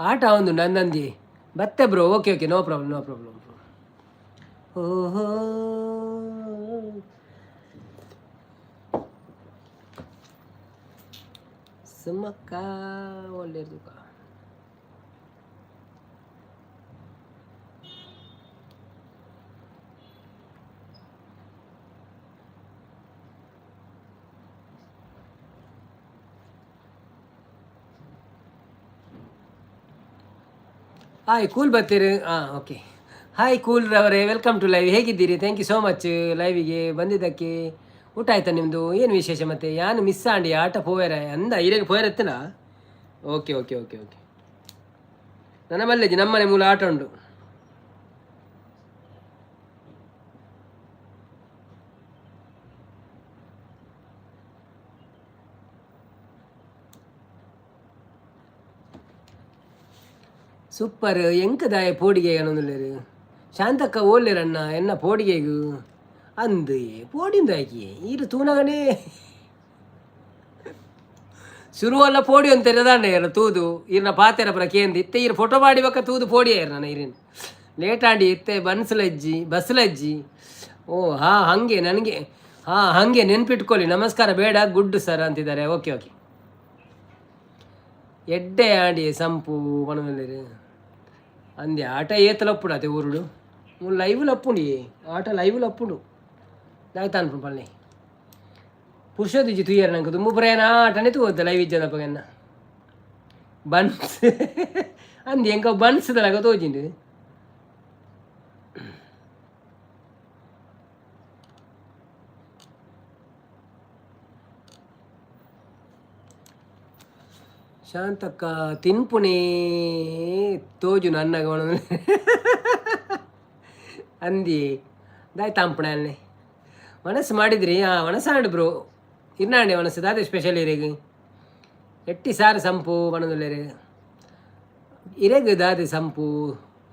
ಆಟ ಒಂದು ನಂದಂದಿ ಬತ್ತೆ bro. Okay okay, no problem, no problem. ಓಹೋ. ಸುಮಕ್ಕ ಒಳ್ಳೆ ತುಕ. ಹಾಯ್ ಕೂಲ್ ಬರ್ತೀರಿ. ಹಾಂ, ಓಕೆ. ಹಾಯ್ ಕೂಲ್ ರವರೇ, welcome to live. ಹೇಗಿದ್ದೀರಿ? Thank you so much ಲೈವಿಗೆ ಬಂದಿದ್ದಕ್ಕೆ. ಊಟ ಆಯ್ತಾ ನಿಮ್ಮದು? ಏನು ವಿಶೇಷ ಮತ್ತೆ? ಯಾನು ಮಿಸ್ ಆಂಡಿ ಆಟ ಪೋವೇರ ಅಂದ ಇರೇಗ ಪೋಯರತ್ತಿನ. ಓಕೆ ಓಕೆ ಓಕೆ ಓಕೆ, ನನ್ನ ಮಲ್ಲೇಜಿ ನಮ್ಮನೆ ಮೂಲ ಆಟ ಉಂಟು. ಸೂಪರ್. ಎಂಕದಾಯ ಪೋಡಿಗೆ ಅನ್ನೊಂದುಲ್ಲೇರು ಶಾಂತಕ್ಕ ಓಲ್ಲೇರಣ್ಣ ಎನ್ನ ಪೋಡಿಗೆಗು ಅಂದು ಪೋಡಿಂದಾಕಿ ಈರು ತೂನಗನೇ ಶುರುವಲ್ಲ ಪೋಡಿ ಅಂತ ದಾಂಡೆ ತೂದು ಈರ್ನ ಪಾತೆರ ಪುರ ಕೇಂದು ಇತ್ತೆ ಈರು ಫೋಟೋ ಮಾಡಿ ಬಕ್ಕ ತೂದು ಪೋಡಿ ನಾನು ಈರಿನ ಲೇಟ್ ಆಂಡಿ ಇತ್ತೆ ಬನ್ಸ್ಲಜ್ಜಿ ಬಸ್ಲಜ್ಜಿ. ಓ ಹಾಂ ಹಾಗೆ ನನಗೆ ಹಾಂ ಹಾಗೆ ನೆನ್ಪಿಟ್ಕೊಳ್ಳಿ. ನಮಸ್ಕಾರ ಬೇಡ ಗುಡ್ ಸರ್ ಅಂತಿದ್ದಾರೆ. ಓಕೆ ಓಕೆ, ಎಡ್ಡೆ ಆಂಡಿ ಸಂಪು ಪಣಮಲ್ಲೇರು ಅಂದೆ ಆಟ ಏತಲಪ್ಪುಡು ಅದೇ ಊರುಡು ಲೈವ್ ಲಪ್ಪುಂಡು ಆಟ ಲೈವ್ ಲಪ್ಪುಂಡು ದಾಯ್ತ ಅನ್ಪುಂಡು ಪಲ್ಲೆ ಪುರುಷೋದಿಜಿ ತುಯ್ಯರ್ ನಂಗೆ ದುಂಬು ಪ್ರಯಾಣ ಆಟನೇ ತೂವದ್ದ ಲೈವ್ ಇಜ್ಜದಪ್ಪಗೆನ್ನ ಬನ್ಸ್ ಅಂದು ಎಂಕ ಬನ್ಸ್ದಲಾಗ ತೋಜಿಂಡು. ಶಾಂತಕ್ಕ ತಿನ್ಪುಣಿ ತೋಜು ನನ್ನಗ ಅಂದಿ ದಾಯ್ ತಾಂಪುಣೆ ಅಲ್ಲೇ ಮನಸ್ಸು ಮಾಡಿದ್ರಿ. ಹಾಂ, ಒಣಸಾಂಡು ಬ್ರೋ ಇರ್ನಾಂಡೆ ಒಣಸು ದಾದೆ ಸ್ಪೆಷಲ್ ಇರೆಗ್ ಎಟ್ಟಿ ಸಾರು ಸಂಪು ಪನೊಂದುಲ್ಲೆರ್ ಇರೆಗ್ ದಾದೆ ಸಂಪು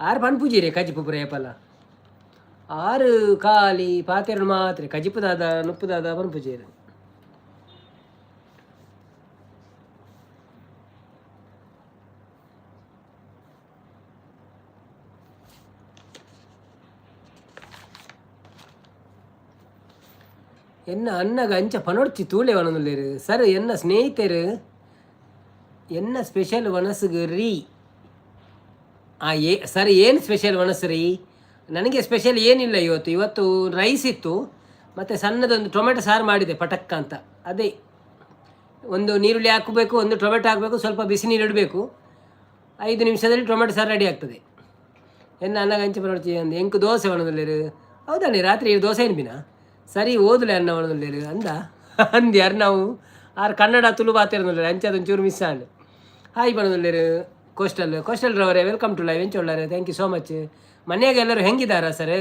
ಆರು ಪನ್ಪುಜಿ ರೇ ಕಜಿಪು ಪೂರ ಏಪಲ ಆರು ಖಾಲಿ ಪಾತೆರಡು ಮಾತ್ರ ಕಜಿಪು ದಾದ ನುಪ್ಪು ದಾದ ಪನ್ಪುಜೆರ್. ಎನ್ನ ಅನ್ನಗ ಅಂಚ ಪನೊಡ್ಚಿ ತೂಲೆ ವನದುಲ್ಲೆರ್ ಸರ್. ಎನ್ನ ಸ್ನೇಹಿತರು ಎನ್ನ ಸ್ಪೆಷಲ್ ವನಸುಗು ರೀ. ಆ ಏ ಸರ್ ಏನು ಸ್ಪೆಷಲ್ ವನಸು ರೀ? ನನಗೆ ಸ್ಪೆಷಲ್ ಏನಿಲ್ಲ ಇವತ್ತು. ಇವತ್ತು ರೈಸ್ ಇತ್ತು ಮತ್ತು ಸಣ್ಣದೊಂದು ಟೊಮೆಟೊ ಸಾರು ಮಾಡಿದೆ ಪಟಕ್ಕ ಅಂತ. ಅದೇ ಒಂದು ನೀರುಳ್ಳಿ ಹಾಕಬೇಕು, ಒಂದು ಟೊಮೆಟೊ ಹಾಕಬೇಕು, ಸ್ವಲ್ಪ ಬಿಸಿ ನೀರು ಇಡಬೇಕು. 5 ನಿಮಿಷದಲ್ಲಿ ಟೊಮೆಟೊ ಸಾರು ರೆಡಿ ಆಗ್ತದೆ. ಎನ್ನ ಅನ್ನಗ ಅಂಚ ಪನೊಡ್ಚಿ ಅಂದು ಎಂಕು ದೋಸೆ ವನದುಲ್ಲೆರ್. ಹೌದಣ್ಣಿ ರಾತ್ರಿ ದೋಸೆ ಏನು ಬಿನಾ ಸರಿ ಓದಲೆ ಅನ್ನ ಒಣದುಲ್ಲೇರು ಅಂದ ಅಂದ್ ಯಾರು ನಾವು ಆರು ಕನ್ನಡ ತುಳು ಬಾತಿರನುಲ್ಲೇರು ಅಂಚ ಅದೊಂಚೂರು ಮಿಸ್ ಆಂಡ್. ಹಾಯ್ ಪನೊಂದುಲ್ಲೇರು ಕೋಸ್ಟಲ್ ಕೋಸ್ಟಲ್ ರವರೇ, welcome to live. ಎಂಚ ಉಳ್ಳಾರೆ? Thank you so much. ಮನೆಯಾಗ ಎಲ್ಲರೂ ಹೆಂಗಿದ್ದಾರಾ ಸರ್?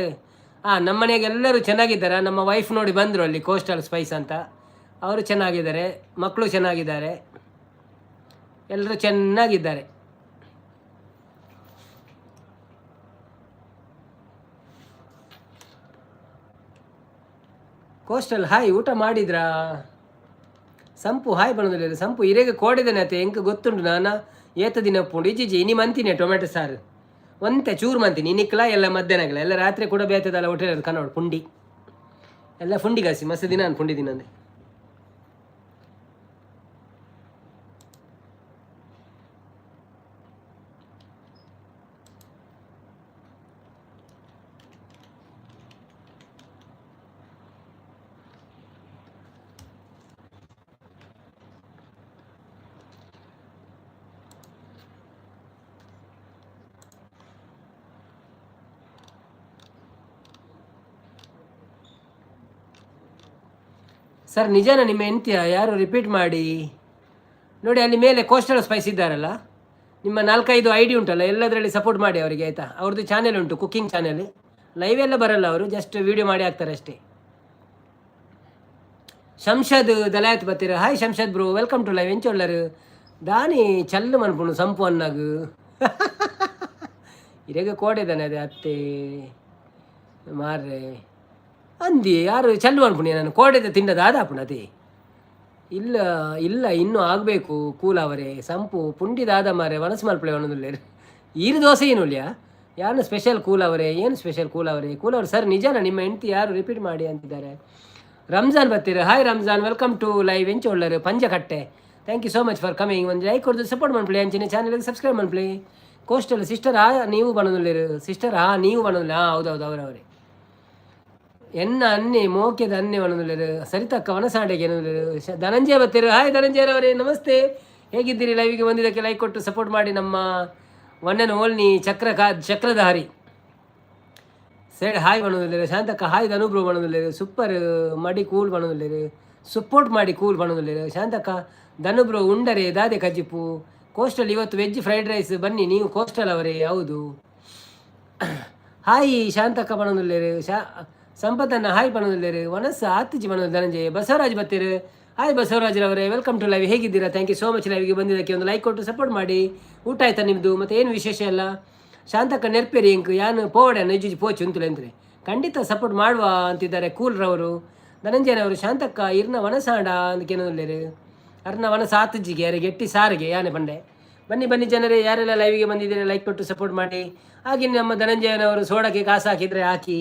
ಹಾಂ, ನಮ್ಮ ಮನೆಯಾಗ ಎಲ್ಲರೂ ಚೆನ್ನಾಗಿದ್ದಾರಾ. ನಮ್ಮ ವೈಫ್ ನೋಡಿ ಬಂದರು ಅಲ್ಲಿ ಕೋಸ್ಟಲ್ ಸ್ಪೈಸ್ ಅಂತ. ಅವರು ಚೆನ್ನಾಗಿದ್ದಾರೆ, ಮಕ್ಕಳು ಚೆನ್ನಾಗಿದ್ದಾರೆ, ಎಲ್ಲರೂ ಚೆನ್ನಾಗಿದ್ದಾರೆ. ಕೋಸ್ಟಲ್ ಹಾಯ್, ಊಟ ಮಾಡಿದ್ರಾ? ಸಂಪು ಹಾಯ್ ಬಣ್ಣದಲ್ಲಿ ಸಂಪು ಇರೆಗೆ ಕೋಡಿದನೆ ಅತ್ತೆ ಎಂಕ್ ಗೊತ್ತುಂಟು. ನಾನ ಏತ ದಿನ ಪುಂಡು ಇಜ್ಜಿ ಇನಿ ಮಂತಿನಿ ಟೊಮೆಟೊ ಸಾರು ಒಂತೆ ಚೂರು ಮಂತೀನಿ ಇನಿಕ್ಲ ಎಲ್ಲ ಮಧ್ಯಾಹ್ನಗಳ ಎಲ್ಲ ರಾತ್ರಿ ಕೂಡ ಬೇತದಲ್ಲ ಹೋಟೆಲ್ ಕನ್ನಡ ಪುಂಡಿ ಎಲ್ಲ ಪುಂಡಿ ಗಾಸಿ ಮಸ್ತ್ ದಿನ ಪುಂಡಿ ದಿನ ಅಂದೆ. ಸರ್ ನಿಜಾನ ನಿಮ್ಮ ಹೆಂಡ್ತಿಯ ಯಾರು? ರಿಪೀಟ್ ಮಾಡಿ ನೋಡಿ. ಅಲ್ಲಿ ಮೇಲೆ ಕೋಸ್ಟಲ್ ಸ್ಪೈಸ್ ಇದ್ದಾರಲ್ಲ, ನಿಮ್ಮ 4-5 I D ಉಂಟಲ್ಲ, ಎಲ್ಲದರಲ್ಲಿ ಸಪೋರ್ಟ್ ಮಾಡಿ ಅವರಿಗೆ, ಆಯಿತಾ? ಅವ್ರದ್ದು ಚಾನೆಲ್ ಉಂಟು, ಕುಕ್ಕಿಂಗ್ ಚಾನೆಲ್. ಲೈವ್ ಎಲ್ಲ ಬರಲ್ಲ ಅವರು, ಜಸ್ಟ್ ವೀಡಿಯೋ ಮಾಡಿ ಹಾಕ್ತಾರೆ ಅಷ್ಟೇ. ಶಂಷದ್ ದಲಾಯತ್ ಬತ್ತೀರ. Hi Shamshad bro, welcome to live. ಎಂಚೊಳ್ಳರು ದಾನಿ ಚಲ್ಲು ಮನ್ಪುಣು ಸಂಪು ಅನ್ನಾಗ ಇರೆಗ ಕೋಡೆದಾನೆ ಅದೇ ಅತ್ತೆ ಮಾರ್ರೆ ಅಂದಿ ಯಾರು ಚಲ್ಲು ಅನ್ಪುಣಿ ನಾನು ಕೋಡೆದ ತಿಂಡದ ಆದಾಪುಣ ಅದೇ. ಇಲ್ಲ ಇಲ್ಲ, ಇನ್ನೂ ಆಗಬೇಕು ಕೂಲ್ ಅವರೇ. ಸಂಪು ಪುಂಡಿದಾದ ಮಾರೆ ವನಸು ಮಲ್ಪಳೆ ಒಣದುಲ್ಲೇರು ಈರು ದೋಸೆ ಏನು ಇಲ್ಲಿಯಾ ಯಾರು ಸ್ಪೆಷಲ್ ಕೂಲ್ ಅವರೇ? ಏನು ಸ್ಪೆಷಲ್ ಕೂಲ್ ಅವರೇ? ಕೂಲ್ ಅವರು ಸರ್ ನಿಜಾನ ನಿಮ್ಮ ಹೆಂಡ್ತಿ ಯಾರು? ರಿಪೀಟ್ ಮಾಡಿ ಅಂತಿದ್ದಾರೆ. ರಂಜಾನ್ ಬರ್ತೀರ. Hi Ramzan, welcome to live. ಎಂಚ ಒಳ್ಳರು ಪಂಜಕಟ್ಟೆ Thank you so much for coming. ಒಂದು ಲೈಕ್ ಕೊಡ್ದು ಸಪೋರ್ಟ್ ಮನ್ಪುಲೆ, ಅಂಚಿನ ಚಾನಲ್ಗೆ ಸಬ್ಸ್ಕ್ರೈಬ್ ಮನ್ಪುಲೆ. ಕೋಸ್ಟಲ್ ಸಿಸ್ಟರ್ ಆ ನೀವು ಬನ್ನೊಂದುಲ್ಲೇರು? ಸಿಸ್ಟರ್ ಆ ನೀವು ಬನ್ನೊಂದಿಲ್ಲ? ಹಾಂ, ಹೌದೌದು, ಅವರವರೇ. ಎನ್ನ ಅನ್ನೆ ಮೋಕೆದ ಅನ್ನೆ ಬನ್ನೊಂದುಲ್ಲೇರು. ಸರಿತಕ್ಕ ವನಸಾಂಡೆಗೆ ಏನೊಂದುಲ್ಲೇರು. ಧನಂಜಯ ಬತ್ತೀರು. ಹಾಯ್ ಧನಂಜಯರವರೇ, ನಮಸ್ತೆ. ಹೇಗಿದ್ದೀರಿ? ಲೈವಿಗೆ ಬಂದಿದ್ದಕ್ಕೆ ಲೈಕ್ ಕೊಟ್ಟು ಸಪೋರ್ಟ್ ಮಾಡಿ. ನಮ್ಮ ಒನ್ ಆ್ಯಂಡ್ ಓನ್ಲಿ ಚಕ್ರ ಕಾ ಚಕ್ರಧಾರಿ side hi ಬನ್ನೊಂದುಲ್ಲೇರು. Shantakka hi. ಧನುಬ್ರು ಬನ್ನೊಂದುಲ್ಲೇರು. Super ಮಡಿ ಕೂಲ್ ಬನ್ನೊಂದುಲ್ಲೇರು. ಸಪೋರ್ಟ್ ಮಾಡಿ ಕೂಲ್ ಬನ್ನೊಂದುಲ್ಲೇರು. ಶಾಂತಕ್ಕ ಧನುಬ್ರು ಉಂಡರೆ ದಾದೆ ಕಜಿಪು? ಕೋಸ್ಟಲ್ ಇವತ್ತು ವೆಜ್ ಫ್ರೈಡ್ ರೈಸ್ ಬನ್ನಿ. ನೀವು ಕೋಸ್ಟಲ್ ಅವರೇ? ಹೌದು. ಹಾಯ್ ಶಾಂತಕ್ಕ ಬನ್ನೊಂದುಲ್ಲೇರು. ಶಾ ಸಂಪತ್ತನ್ನ ಹಾಯ್ ಬನ್ನೊಂದುಲ್ಲೇರು. ವನಸ್ಸ ಆತಿಜಿ ಬನ್ನೊಂದು. ಧನಂಜಯ ಬಸವರಾಜ್ ಬತ್ತೀರು. ಹಾಯ್ ಬಸವರಾಜ್ರವರೇ, welcome to live. ಹೇಗಿದ್ದೀರಾ? Thank you so much ಲೈವ್ಗೆ ಬಂದಿದ್ದಕ್ಕೆ. ಒಂದು ಲೈಕ್ ಕೊಟ್ಟು ಸಪೋರ್ಟ್ ಮಾಡಿ. ಊಟ ಆಯ್ತಾ ನಿಮ್ಮದು? ಮತ್ತೆ ಏನು ವಿಶೇಷ ಅಲ್ಲ? ಶಾಂತಕ್ಕ ನೆರ್ಪೇರಿ ಇಂಕ್ ಯಾನು ಪೋವಡೆ ನಿಜ ಪೋಚು ಅಂತಲೇ ಖಂಡಿತ ಸಪೋರ್ಟ್ ಮಾಡುವ ಅಂತಿದ್ದಾರೆ ಕೂಲ್ರವರು, ಧನಂಜಯನವರು. ಶಾಂತಕ್ಕ ಇರ್ನ ವನಸಾಂಡ ಅಂದಕೇನೊಲ್ಲೇರು. ಅರ್ನ ವನಸ ಆತಜ್ಜಿಗೆ ಯಾರಿಗೆ ಗೆಟ್ಟಿ ಸಾರಿಗೆ ಯಾನೆ ಬಂಡೆ. ಬನ್ನಿ ಬನ್ನಿ ಜನರೇ, ಯಾರೆಲ್ಲ ಲೈವಿಗೆ ಬಂದಿದ್ದೀರಿ ಲೈಕ್ ಕೊಟ್ಟು ಸಪೋರ್ಟ್ ಮಾಡಿ. ಹಾಗೆ ನಮ್ಮ ಧನಂಜಯನವರು ಸೋಡಕ್ಕೆ ಕಾಸು ಹಾಕಿದರೆ ಹಾಕಿ.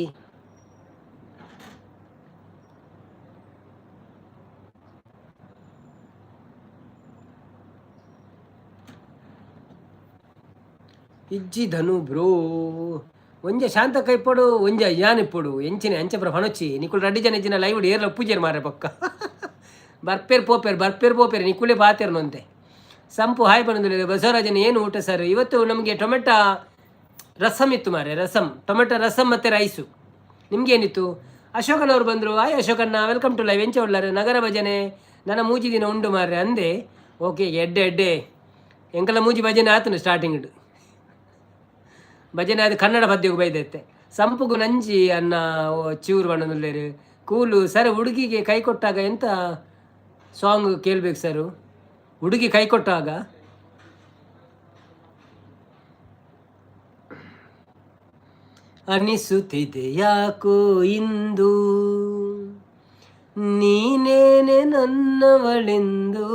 ಇಜ್ಜಿ ಧನು ಬ್ರೋ, ಒಂಜೆ ಶಾಂತ ಕೈಪೊಡು, ಒಂಜೆ ಯಾನ್ ಇಪ್ಪೊಡು, ಎಂಚಿನ ಅಂಚೆ ಪಣೊಚ್ಚಿ. ನಿಕುಲು ರಡ್ಡಿ ಜನ ಇಜ್ಜಿನ ಲೈವ್ ಏರ್ಲ ಪೂಜೆರ್ ಮಾರೆ. ಪಕ್ಕ ಬರ್ಪೇರ್ ಪೋಪೇರ್, ಬರ್ಪೇರ್ ಪೋಪೇರ್, ನಿಕುಲೇ ಪಾತೆರ್ನಂತೆ. ಸಂಪು ಹಾಯ್ ಬಂದಿಲ್ಲ. ಬಸವರಾಜನ್ ಏನು ಊಟ ಸರ್? ಇವತ್ತು ನಮಗೆ ಟೊಮೆಟೊ ರಸಮ್ ಇತ್ತು ಮಾರೆ, ರಸಮ್, ಟೊಮೆಟೊ ರಸಮ್ ಮತ್ತು ರೈಸು. ನಿಮಗೇನಿತ್ತು? ಅಶೋಕನವರು ಬಂದರು. ಹಾಯ್ ಅಶೋಕಣ್ಣ, welcome to live. ಎಂಚ ಉಳ್ಳಾರೆ? ನಗರ ಭಜನೆ ನನ್ನ ಮೂಜಿ ದಿನ ಉಂಡು ಮಾರ್ರೆ ಅಂದೆ. ಓಕೆ, ಎಡ್ಡೆ ಎಡ್ಡೆ. ಎಂಕಲ ಮೂಜಿ ಭಜನೆ ಆತನು ಸ್ಟಾರ್ಟಿಂಗ್ ಭಜನೆ. ಅದು ಕನ್ನಡ ಪದ್ಯಕ್ಕೆ ಬೈದೈತೆ. ಸಂಪುಗು ನಂಜಿ ಅನ್ನ ಚೂರು ಬಣ್ಣದುಲ್ಲೇರು. ಕೂಲು ಸರ್, ಹುಡುಗಿಗೆ ಕೈ ಕೊಟ್ಟಾಗ ಎಂತ ಸಾಂಗ್ ಕೇಳಬೇಕು ಸರ್? ಹುಡುಗಿ ಕೈ ಕೊಟ್ಟಾಗ ಅನಿಸುತ್ತಿದೆ ಯಾಕೋ ಇಂದು ನೀನೇನೆ ನನ್ನವಳೆಂದು,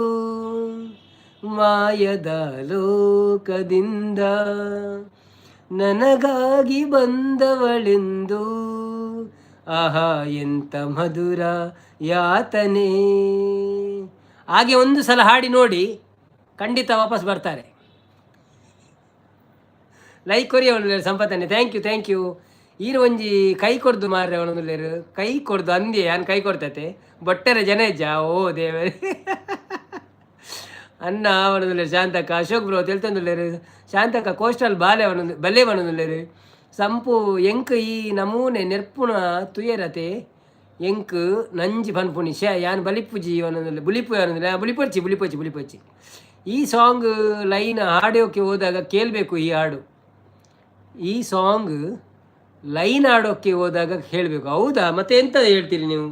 ಮಾಯದ ಲೋಕದಿಂದ ನನಗಾಗಿ ಬಂದವಳೆಂದು, ಆಹಾ ಎಂತ ಮಧುರ ಯಾತನೆ. ಹಾಗೆ ಒಂದು ಸಲ ಹಾಡಿ ನೋಡಿ, ಖಂಡಿತ ವಾಪಸ್ ಬರ್ತಾರೆ. ಲೈಕ್ ಕೊರಿ ಅವಳು ಸಂಪತ್ತನ್ನೇ. Thank you, thank you. ಈರು ಒಂಜಿ ಕೈ ಕೊಡ್ದು ಮಾರ್ರೆ ಅವನೊಂದು ಕೈ ಕೊಡ್ದು ಅಂದೆ. ಯಾನ್ ಕೈ ಕೊಡ್ತತೆ ಬೊಟ್ಟೆರೆ ಜನ ಇಜ್ಜ? ಓ ದೇವರೇ ಅನ್ನ ಅವನೊಂದು. ಶಾಂತಕ್ಕ ಅಶೋಕ್ ಬ್ರೋ ತೆಲ್ತೊಂದುಲ್ಲೇರು. ಶಾಂತಕ್ಕ ಕೋಸ್ಟಲ್ ಬಾಲೆ ಅವನೊಂದು ಬಲ್ಲೆ ಬನೊಂದುಲ್ಲೇರು. ಸಂಪು ಎಂಕ್ ಈ ನಮೂನೆ ನೆರ್ಪುಣ ತುಯರತೆ ಎಂಕ್ ನಂಜಿ ಪನ್ಪುನಿ ಶೇ ಯಾನ್ ಬಲಿಪುಜಿ ಅವನೊಂದು ಬುಲಿಪು ಅವನೊಂದಿಲ್ಲ. ಬುಲಿಪೊಚ್ಚಿ ಬುಲಿಪೊಚ್ಚಿ ಬುಲಿಪೊಚ್ಚಿ. ಈ ಸಾಂಗ್ ಲೈನ್ ಹಾಡೋಕೆ ಹೋದಾಗ ಕೇಳಬೇಕು ಈ ಹಾಡು. ಈ ಸಾಂಗ್ ಲೈನ್ ಹಾಡೋಕ್ಕೆ ಹೋದಾಗ ಹೇಳಬೇಕು. ಹೌದಾ? ಮತ್ತೆ ಎಂತ ಹೇಳ್ತೀರಿ ನೀವು?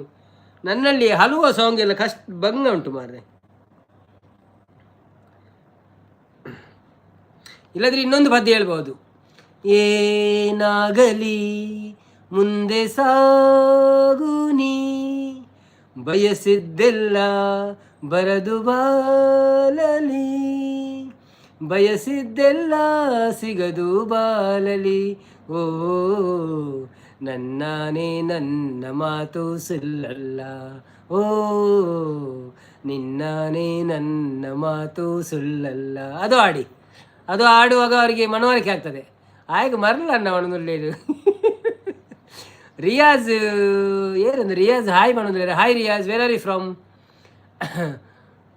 ನನ್ನಲ್ಲಿ ಹಲುವ ಸಾಂಗ್ ಎಲ್ಲ ಕಷ್ಟ ಭಂಗ ಉಂಟು ಮಾರ್ರೆ. ಇಲ್ಲದ್ರೆ ಇನ್ನೊಂದು ಪದ್ಯ ಹೇಳ್ಬೋದು. ಏನಾಗಲಿ ಮುಂದೆ ಸಾಗು ನೀ, ಬಯಸಿದ್ದೆಲ್ಲ ಬರದು ಬಾಲಲಿ, ಬಯಸಿದ್ದೆಲ್ಲ ಸಿಗದು ಬಾಲಲಿ, ಓ ನನ್ನಾನೇ ನನ್ನ ಮಾತು ಸುಲ್ಲಲ್ಲ, ಓ ನಿನ್ನಾನೇ ನನ್ನ ಮಾತು ಸುಲ್ಲಲ್ಲ. ಅದು ಹಾಡಿ, ಅದು ಆಡುವಾಗ ಅವರಿಗೆ ಮನವರಿಕೆ ಆಗ್ತದೆ. ಆಯ್ಕೆ ಮರಲ್ಲ ಅಣ್ಣ ಅವನೊಂದು. ರಿಯಾಜ್ ಏನಂದ್ರೆ ರಿಯಾಜ್ ಹಾಯ್ ಮಾಡೋದು. Hi Riyaz, where are you from?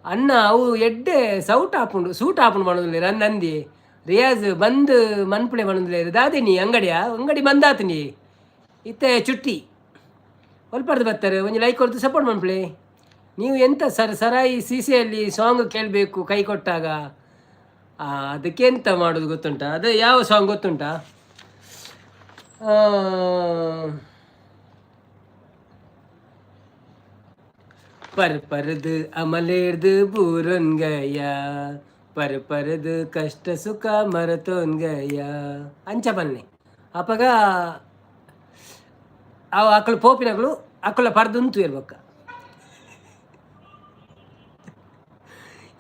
ಅಣ್ಣ ಅವು ಎಡ್ಡೆ ಸೌಟ್ ಆಪುಂಡು ಸೂಟ್ ಆಪುಂಡು ಮಾಡೋದಿಲ್ಲ ನಂದಿ. ರಿಯಾಜ್ ಬಂದು ಮನ್ಪುಳೆ ಮಾಡೋದಿಲ್ಲ. ದಾದೆ ನೀ ಅಂಗಡಿಯ ಅಂಗಡಿ ಬಂದಾತು ನೀ ಇತ್ತೆ ಚುಟ್ಟಿ ಒಲ್ಪಡ್ದು ಬರ್ತಾರೆ. ಒಂಜಿ ಲೈಕ್ ಕೊಡ್ತು ಸಪೋರ್ಟ್ ಮನ್ಪುಳೆ. ನೀವು ಎಂತ ಸರ್ ಸರಾಯಿ ಸಿ ಸಿಯಲ್ಲಿ ಸಾಂಗ್ ಕೇಳಬೇಕು ಕೈ ಕೊಟ್ಟಾಗ? ಅದಕ್ಕೆ ಎಂತ ಮಾಡೋದು ಗೊತ್ತುಂಟಾ? ಅದು ಯಾವ ಸಾಂಗ್ ಗೊತ್ತುಂಟಾ? ಪರ್ ಪರದು ಅಮಲೇರ್ದು ಬೂರೊನ್ಗಯ, ಪರ್ ಪರದು ಕಷ್ಟ ಸುಖ ಮರತೊನ್ಗಯ ಅಂಚ ಬನ್ನಿ. ಅಪಗ ಅವು ಅಕ್ಕಳು ಪೋಪಿನಗಳು ಅಕ್ಕಳ ಪರ್ದುಂತು ಇರ್ಬೇಕ.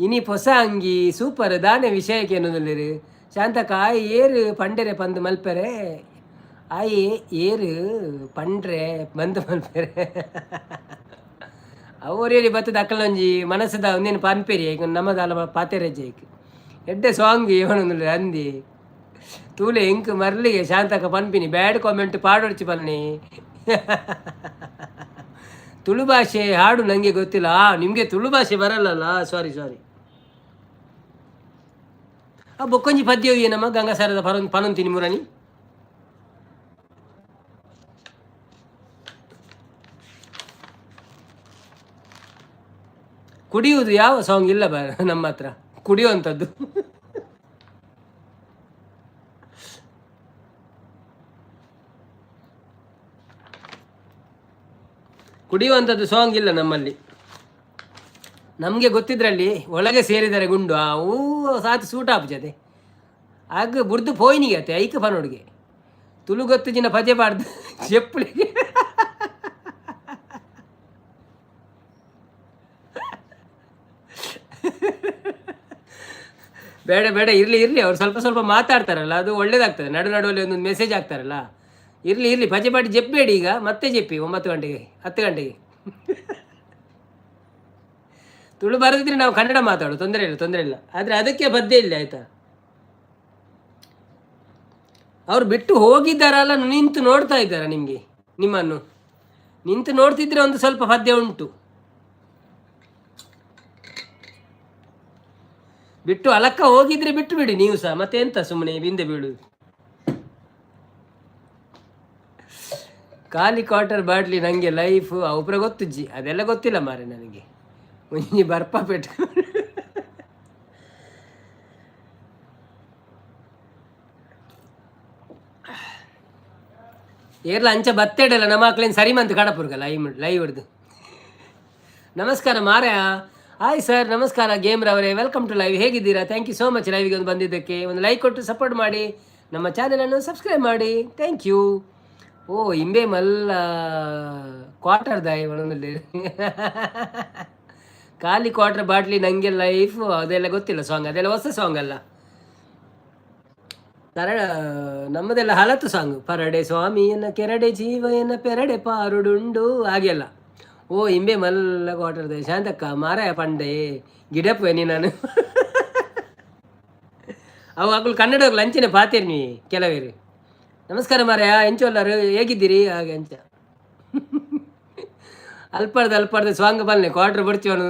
ಇನಿ ಪೊಸ ಅಂಗಿ ಸೂಪರ್ ದಾನೆ ವಿಷಯಕ್ಕೆ ಏನೊಂದುಲ್ಲೆರ್? ಶಾಂತಕ್ಕ ಆಯ್ ಏರು ಪಂಡೆರೆ ಪಂದ್ ಮಲ್ಪೆರೆ, ಆಯ್ ಏರು ಪಂಡ್ರೆ ಬಂದ್ ಮಲ್ಪೆರೆ. ಅವು ಬತ್ತದ ಅಕ್ಕಲೊಂಜಿ ಮನಸ್ಸದ ಒಂದೇನು ಪನ್ಪೇರಿ ಐಕ್ ನಮ್ಮದಾಲ ಪಾತೆರಜ್ಜೆ ಐಕ್ ಎಡ್ಡೆ ಸಾಂಗ್ ಇವನೊಂದು ಅಂದಿ ತೂಲೆ ಇಂಕ್ ಮರ್ಲಿಗೆ ಶಾಂತಕ ಪನ್ಪಿನಿ ಬ್ಯಾಡ್ ಕಾಮೆಂಟ್ ಪಾಡೊಡ್ಚಿ ಬನ್ನಿ. ತುಳು ಭಾಷೆ ಹಾಡು ನನಗೆ ಗೊತ್ತಿಲ್ಲ. ನಿಮಗೆ ತುಳು ಭಾಷೆ ಬರಲ್ಲಲ್ಲ, ಸಾರಿ ಸಾರಿ. ಆ ಬೊಕ್ಕೊಂಜಿ ಪದ್ಯ ಏನಮ್ಮ ಗಂಗಾಸಾರದ ಪರನ್ ಪನೊಂತೀನಿ ಮುರಣಿ. ಕುಡಿಯುವುದು ಯಾವ ಸಾಂಗ್ ಇಲ್ಲ ಬ ನಮ್ಮ ಹತ್ರ ಕುಡಿಯುವಂಥದ್ದು. ಕುಡಿಯುವಂಥದ್ದು ಸಾಂಗ್ ಇಲ್ಲ ನಮ್ಮಲ್ಲಿ. ನಮಗೆ ಗೊತ್ತಿದ್ರಲ್ಲಿ ಒಳಗೆ ಸೇರಿದರೆ ಗುಂಡು ಅವು ಸಾತ್ ಸೂಟ್ ಆಪುಜತೆ ಆಗ ಬುಡ್ದು ಪೋಯಿನಿಗೆ ಅತ್ತೆ ಐಕ ಪನೋಡ್ಗೆ ತುಳು ಗೊತ್ತು ಜಿನ ಪಜೆ ಬಾರ್ದು ಚೆಪ್ಪುಳಿಗೆ. ಬೇಡ ಬೇಡ, ಇರಲಿ ಇರಲಿ, ಅವ್ರು ಸ್ವಲ್ಪ ಸ್ವಲ್ಪ ಮಾತಾಡ್ತಾರಲ್ಲ ಅದು ಒಳ್ಳೇದಾಗ್ತದೆ. ನಡು ನಡುವಲ್ಲಿ ಒಂದೊಂದು ಮೆಸೇಜ್ ಆಗ್ತಾರಲ್ಲ, ಇರಲಿ ಇರಲಿ. ಪಜೆ ಪಾಟಿ ಜೆಪ್ಪಬೇಡಿ ಈಗ, ಮತ್ತೆ ಜೆಪ್ಪಿ 9 ಗಂಟೆಗೆ 10 ಗಂಟೆಗೆ. ತುಳು ಬರದಿದ್ರೆ ನಾವು ಕನ್ನಡ ಮಾತಾಡು, ತೊಂದರೆ ಇಲ್ಲ ತೊಂದರೆ ಇಲ್ಲ. ಆದರೆ ಅದಕ್ಕೆ ಬದ್ದೆ ಇಲ್ಲ ಆಯಿತಾ. ಅವ್ರು ಬಿಟ್ಟು ಹೋಗಿದ್ದಾರಲ್ಲ, ನಿಂತು ನೋಡ್ತಾ ಇದ್ದಾರ ನಿಮಗೆ, ನಿಮ್ಮನ್ನು ನಿಂತು ನೋಡ್ತಿದ್ರೆ ಒಂದು ಸ್ವಲ್ಪ ಪದ್ಯ ಉಂಟು. ಬಿಟ್ಟು ಅಲಕ್ಕ ಹೋಗಿದ್ರೆ ಬಿಟ್ಟು ಬಿಡಿ ನೀವು ಸಹ, ಮತ್ತೆ ಎಂತ ಸುಮ್ಮನೆ ಬಿಂದೆ ಬೀಳುದು. ಖಾಲಿ ಕ್ವಾರ್ಟರ್ ಬಾಟ್ಲಿ ನನಗೆ ಲೈಫ್ ಅವಪ್ರ ಗೊತ್ತುಜ್ಜಿ, ಅದೆಲ್ಲ ಗೊತ್ತಿಲ್ಲ ಮಾರೆ ನನಗೆ. ಒಂಜಿ ಬರ್ಪ ಪೆಟ್ಟು ಏರ್ಲ ಅಂಚ ಬತ್ತೆಡಲ್ಲ ನಮ್ಮ ಮಕ್ಳೇನು ಸರಿ ಮಂತ್ ಕಡಪುರ್ಗ ಲೈವ್ ಲೈವ್ ಹಿಡ್ದು. ನಮಸ್ಕಾರ ಮಾರಾಯ. ಹಾಯ್ ಸರ್, ನಮಸ್ಕಾರ ಗೇಮ್ರವರೇ, welcome to live. ಹೇಗಿದ್ದೀರಾ? Thank you so much ಲೈವ್ಗೆ ಒಂದು ಬಂದಿದ್ದಕ್ಕೆ. ಒಂದು ಲೈಕ್ ಕೊಟ್ಟು ಸಪೋರ್ಟ್ ಮಾಡಿ, ನಮ್ಮ ಚಾನಲನ್ನು ಸಬ್ಸ್ಕ್ರೈಬ್ ಮಾಡಿ. Thank you. ಓ ಇಂಬೆ ಮಲ್ಲ ಕ್ವಾರ್ಟರ್ ದಾಯಿ ಒಂದೊಂದು ಖಾಲಿ ಕ್ವಾರ್ಟರ್ ಬಾಟ್ಲಿ ನನಗೆ ಲೈಫ್ ಅದೆಲ್ಲ ಗೊತ್ತಿಲ್ಲ ಸಾಂಗ್, ಅದೆಲ್ಲ ಹೊಸ ಸಾಂಗ್ ಅಲ್ಲ. ಕರಡ ನಮ್ಮದೆಲ್ಲ ಹಲತು ಸಾಂಗ್. ಪರಡೆ ಸ್ವಾಮಿಯನ್ನ ಕೆರಡೆ ಜೀವಯನ ಪೆರಡೆ ಪಾರುಡುಂಡು ಹಾಗೆಲ್ಲ. ಓ ಇಂಬೆ ಮಲ್ಲ ಕ್ವಾರ್ಟರ್ ದಾಯಿ ಶಾಂತಕ್ಕ ಮಾರಾಯ ಪಂಡೆ ಗಿಡಪ್ಪೆ ನೀ ನಾನು ಅವು ಅಕುಲು ಕನ್ನಡ ಲಂಚಿನ ಪಾತೇರ್ನಿ ಕೆಲವೇರು. ನಮಸ್ಕಾರ ಮಾರಾಯ, ಎಂಚೊಲ್ಲಾರು ಹೇಗಿದ್ದೀರಿ? ಹಾಗೆ ಅಂಚ ಅಲ್ಪರ್ದು ಅಲ್ಪರ್ದು ಸ್ವಾಂಗ್ ಬಲ್ನೆ ಕ್ವಾರ್ಟರ್ ಬಡ್ಚಿವನು.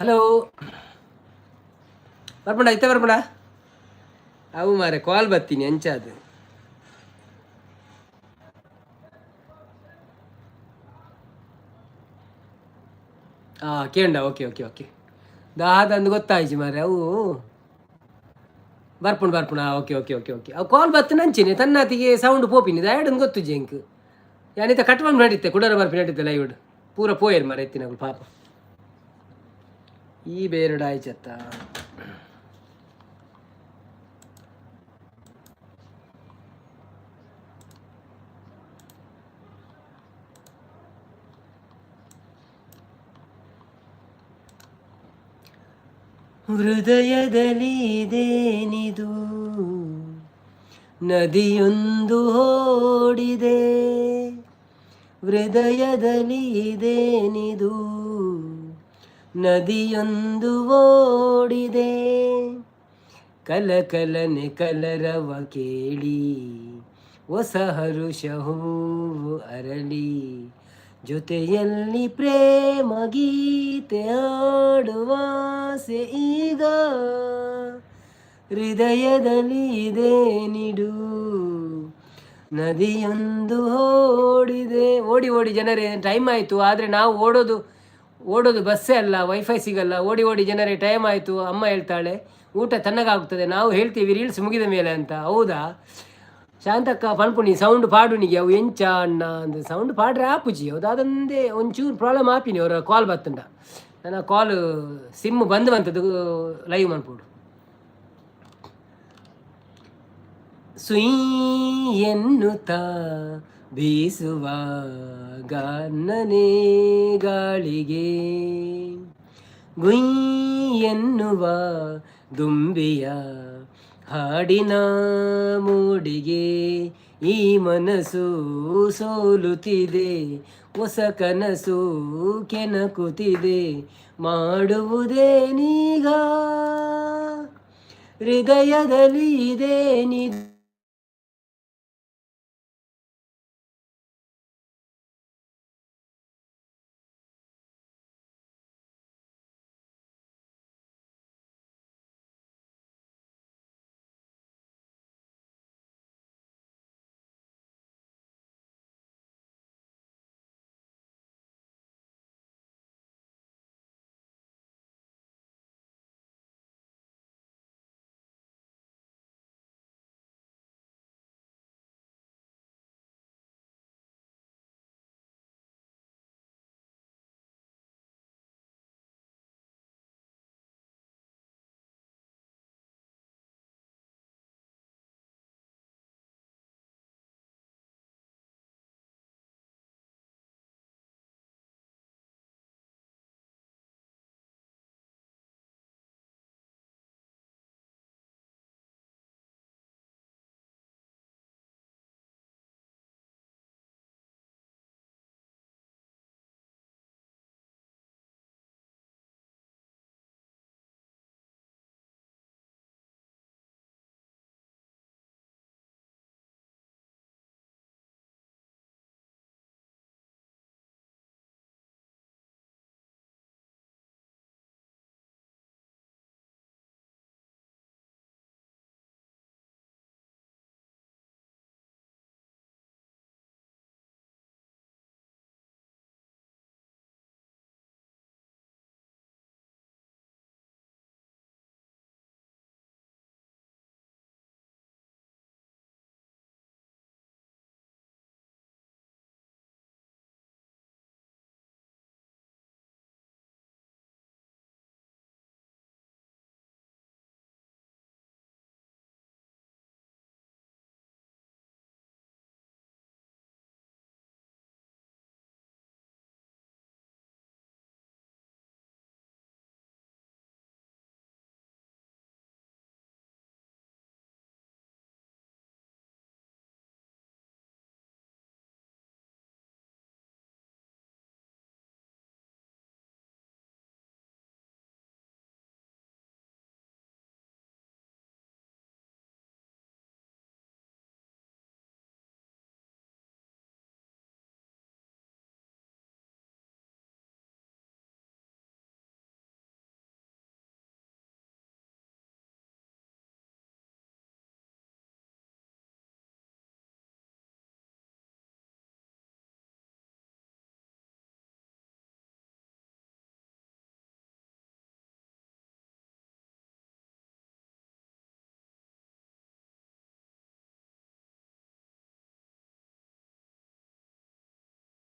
ಹಲೋ ಬರ್ಪುಂಡ ಇತ್ತೆ ಬರ್ಪುಂಡ ಅವು ಮಾರೆ ಕಾಲ್ ಬರ್ತೀನಿ ಅಂಚಾದು. ಆ ಕೇಂಡ. ಓಕೆ ಓಕೆ ಓಕೆ, ದಾದಂದು ಗೊತ್ತಾಯ್ತು ಮಾರ್ರೆ. ಅವು ಬರ್ಪುಂಡು ಬರ್ಪುಂಡು. ಓಕೆ ಓಕೆ ಓಕೆ ಓಕೆ, ಅವು ಕಾಲ್ ಬತ್ತು ನಂಚಿನಿ ತನ್ನಾತಿಗೆ ಸೌಂಡ್ ಪೋಪಿನಿ ದಾಯಡಂದು ಗೊತ್ತುಜಿ ಎಂಕ್. ಯಾನಿತ ಕಟ್ ಬಂದು ನಡೀತೆ, ಕುಡರ ಬರ್ಪಿ ನಡೀತೆ. ಲೈವ್ ಪೂರ ಪೋಯರ್ ಮಾರ ಎತ್ತಿನಗಳು ಪಾಪ. ಈ ಬೇರೆಡ ಆಯ್ಚತ್ತ. ಹೃದಯದಲ್ಲಿ ಇದೇನಿದು, ನದಿಯೊಂದು ಓಡಿದೆ. ಹೃದಯದಲ್ಲಿ ಇದೇನಿದು, ನದಿಯೊಂದು ಓಡಿದೆ. ಕಲಕಲನೆ ಕಲರವ ಕೇಳಿ ಹೊಸ ಹರುಷ ಹೂವು ಅರಳಿ, ಜೊತೆಯಲ್ಲಿ ಪ್ರೇಮ ಗೀತೆ ಹಾಡುವಾಸೆ ಈಗ. ಹೃದಯದಲ್ಲಿ ಇದೇನಿದು, ನದಿಯೊಂದು ಓಡಿದೆ. ಓಡಿ ಓಡಿ ಜನರೇ, ಟೈಮ್ ಆಯಿತು. ಆದರೆ ನಾವು ಓಡೋದು ಓಡೋದು ಬಸ್ಸೇ ಅಲ್ಲ, ವೈಫೈ ಸಿಗಲ್ಲ. ಓಡಿ ಓಡಿ ಜನರೇ, ಟೈಮ್ ಆಯಿತು. ಅಮ್ಮ ಹೇಳ್ತಾಳೆ ಊಟ ತಣ್ಣಗಾಗ್ತದೆ. ನಾವು ಹೇಳ್ತೀವಿ ರೀಲ್ಸ್ ಮುಗಿದ ಮೇಲೆ ಅಂತ. ಹೌದಾ ಶಾಂತಕ್ಕ? ಪನ್ಪುಣಿ ಸೌಂಡ್ ಪಾಡುನಿಗೆ ಅವು ಎಂಚ ಅಣ್ಣ ಅಂದ್ ಸೌಂಡ್ ಪಾಡ್ರೆ ಆಪುಜಿ. ಹೌದು, ಅದೊಂದೇ ಒಂಚೂರು ಪ್ರಾಬ್ಲಮ್ ಆಪಿನಿ. ಅವರ ಕಾಲ್ ಬತ್ತುಂಡ ನನ್ನ ಕಾಲ್ ಸಿಮ್ ಬಂದ್ ಬಂತದ್ದು ಲೈವ್ ಮನ್ಪುಡು. ಸುಯ್ ಎನ್ನುತ್ತಾ ಬೀಸುವ ಗಾನನೇ ಗಾಳಿಗೆ, ಗುಯ್ ಎನ್ನುವ ದುಂಬಿಯ ಹಾಡಿನ ಮೂಡಿಗೆ ಈ ಮನಸ್ಸು ಸೋಲುತ್ತಿದೆ, ಹೊಸ ಕನಸು ಕೆಣಕುತ್ತಿದೆ, ಮಾಡುವುದೇನೀಗ? ಹೃದಯದಲ್ಲಿ ಇದೇನಿದು.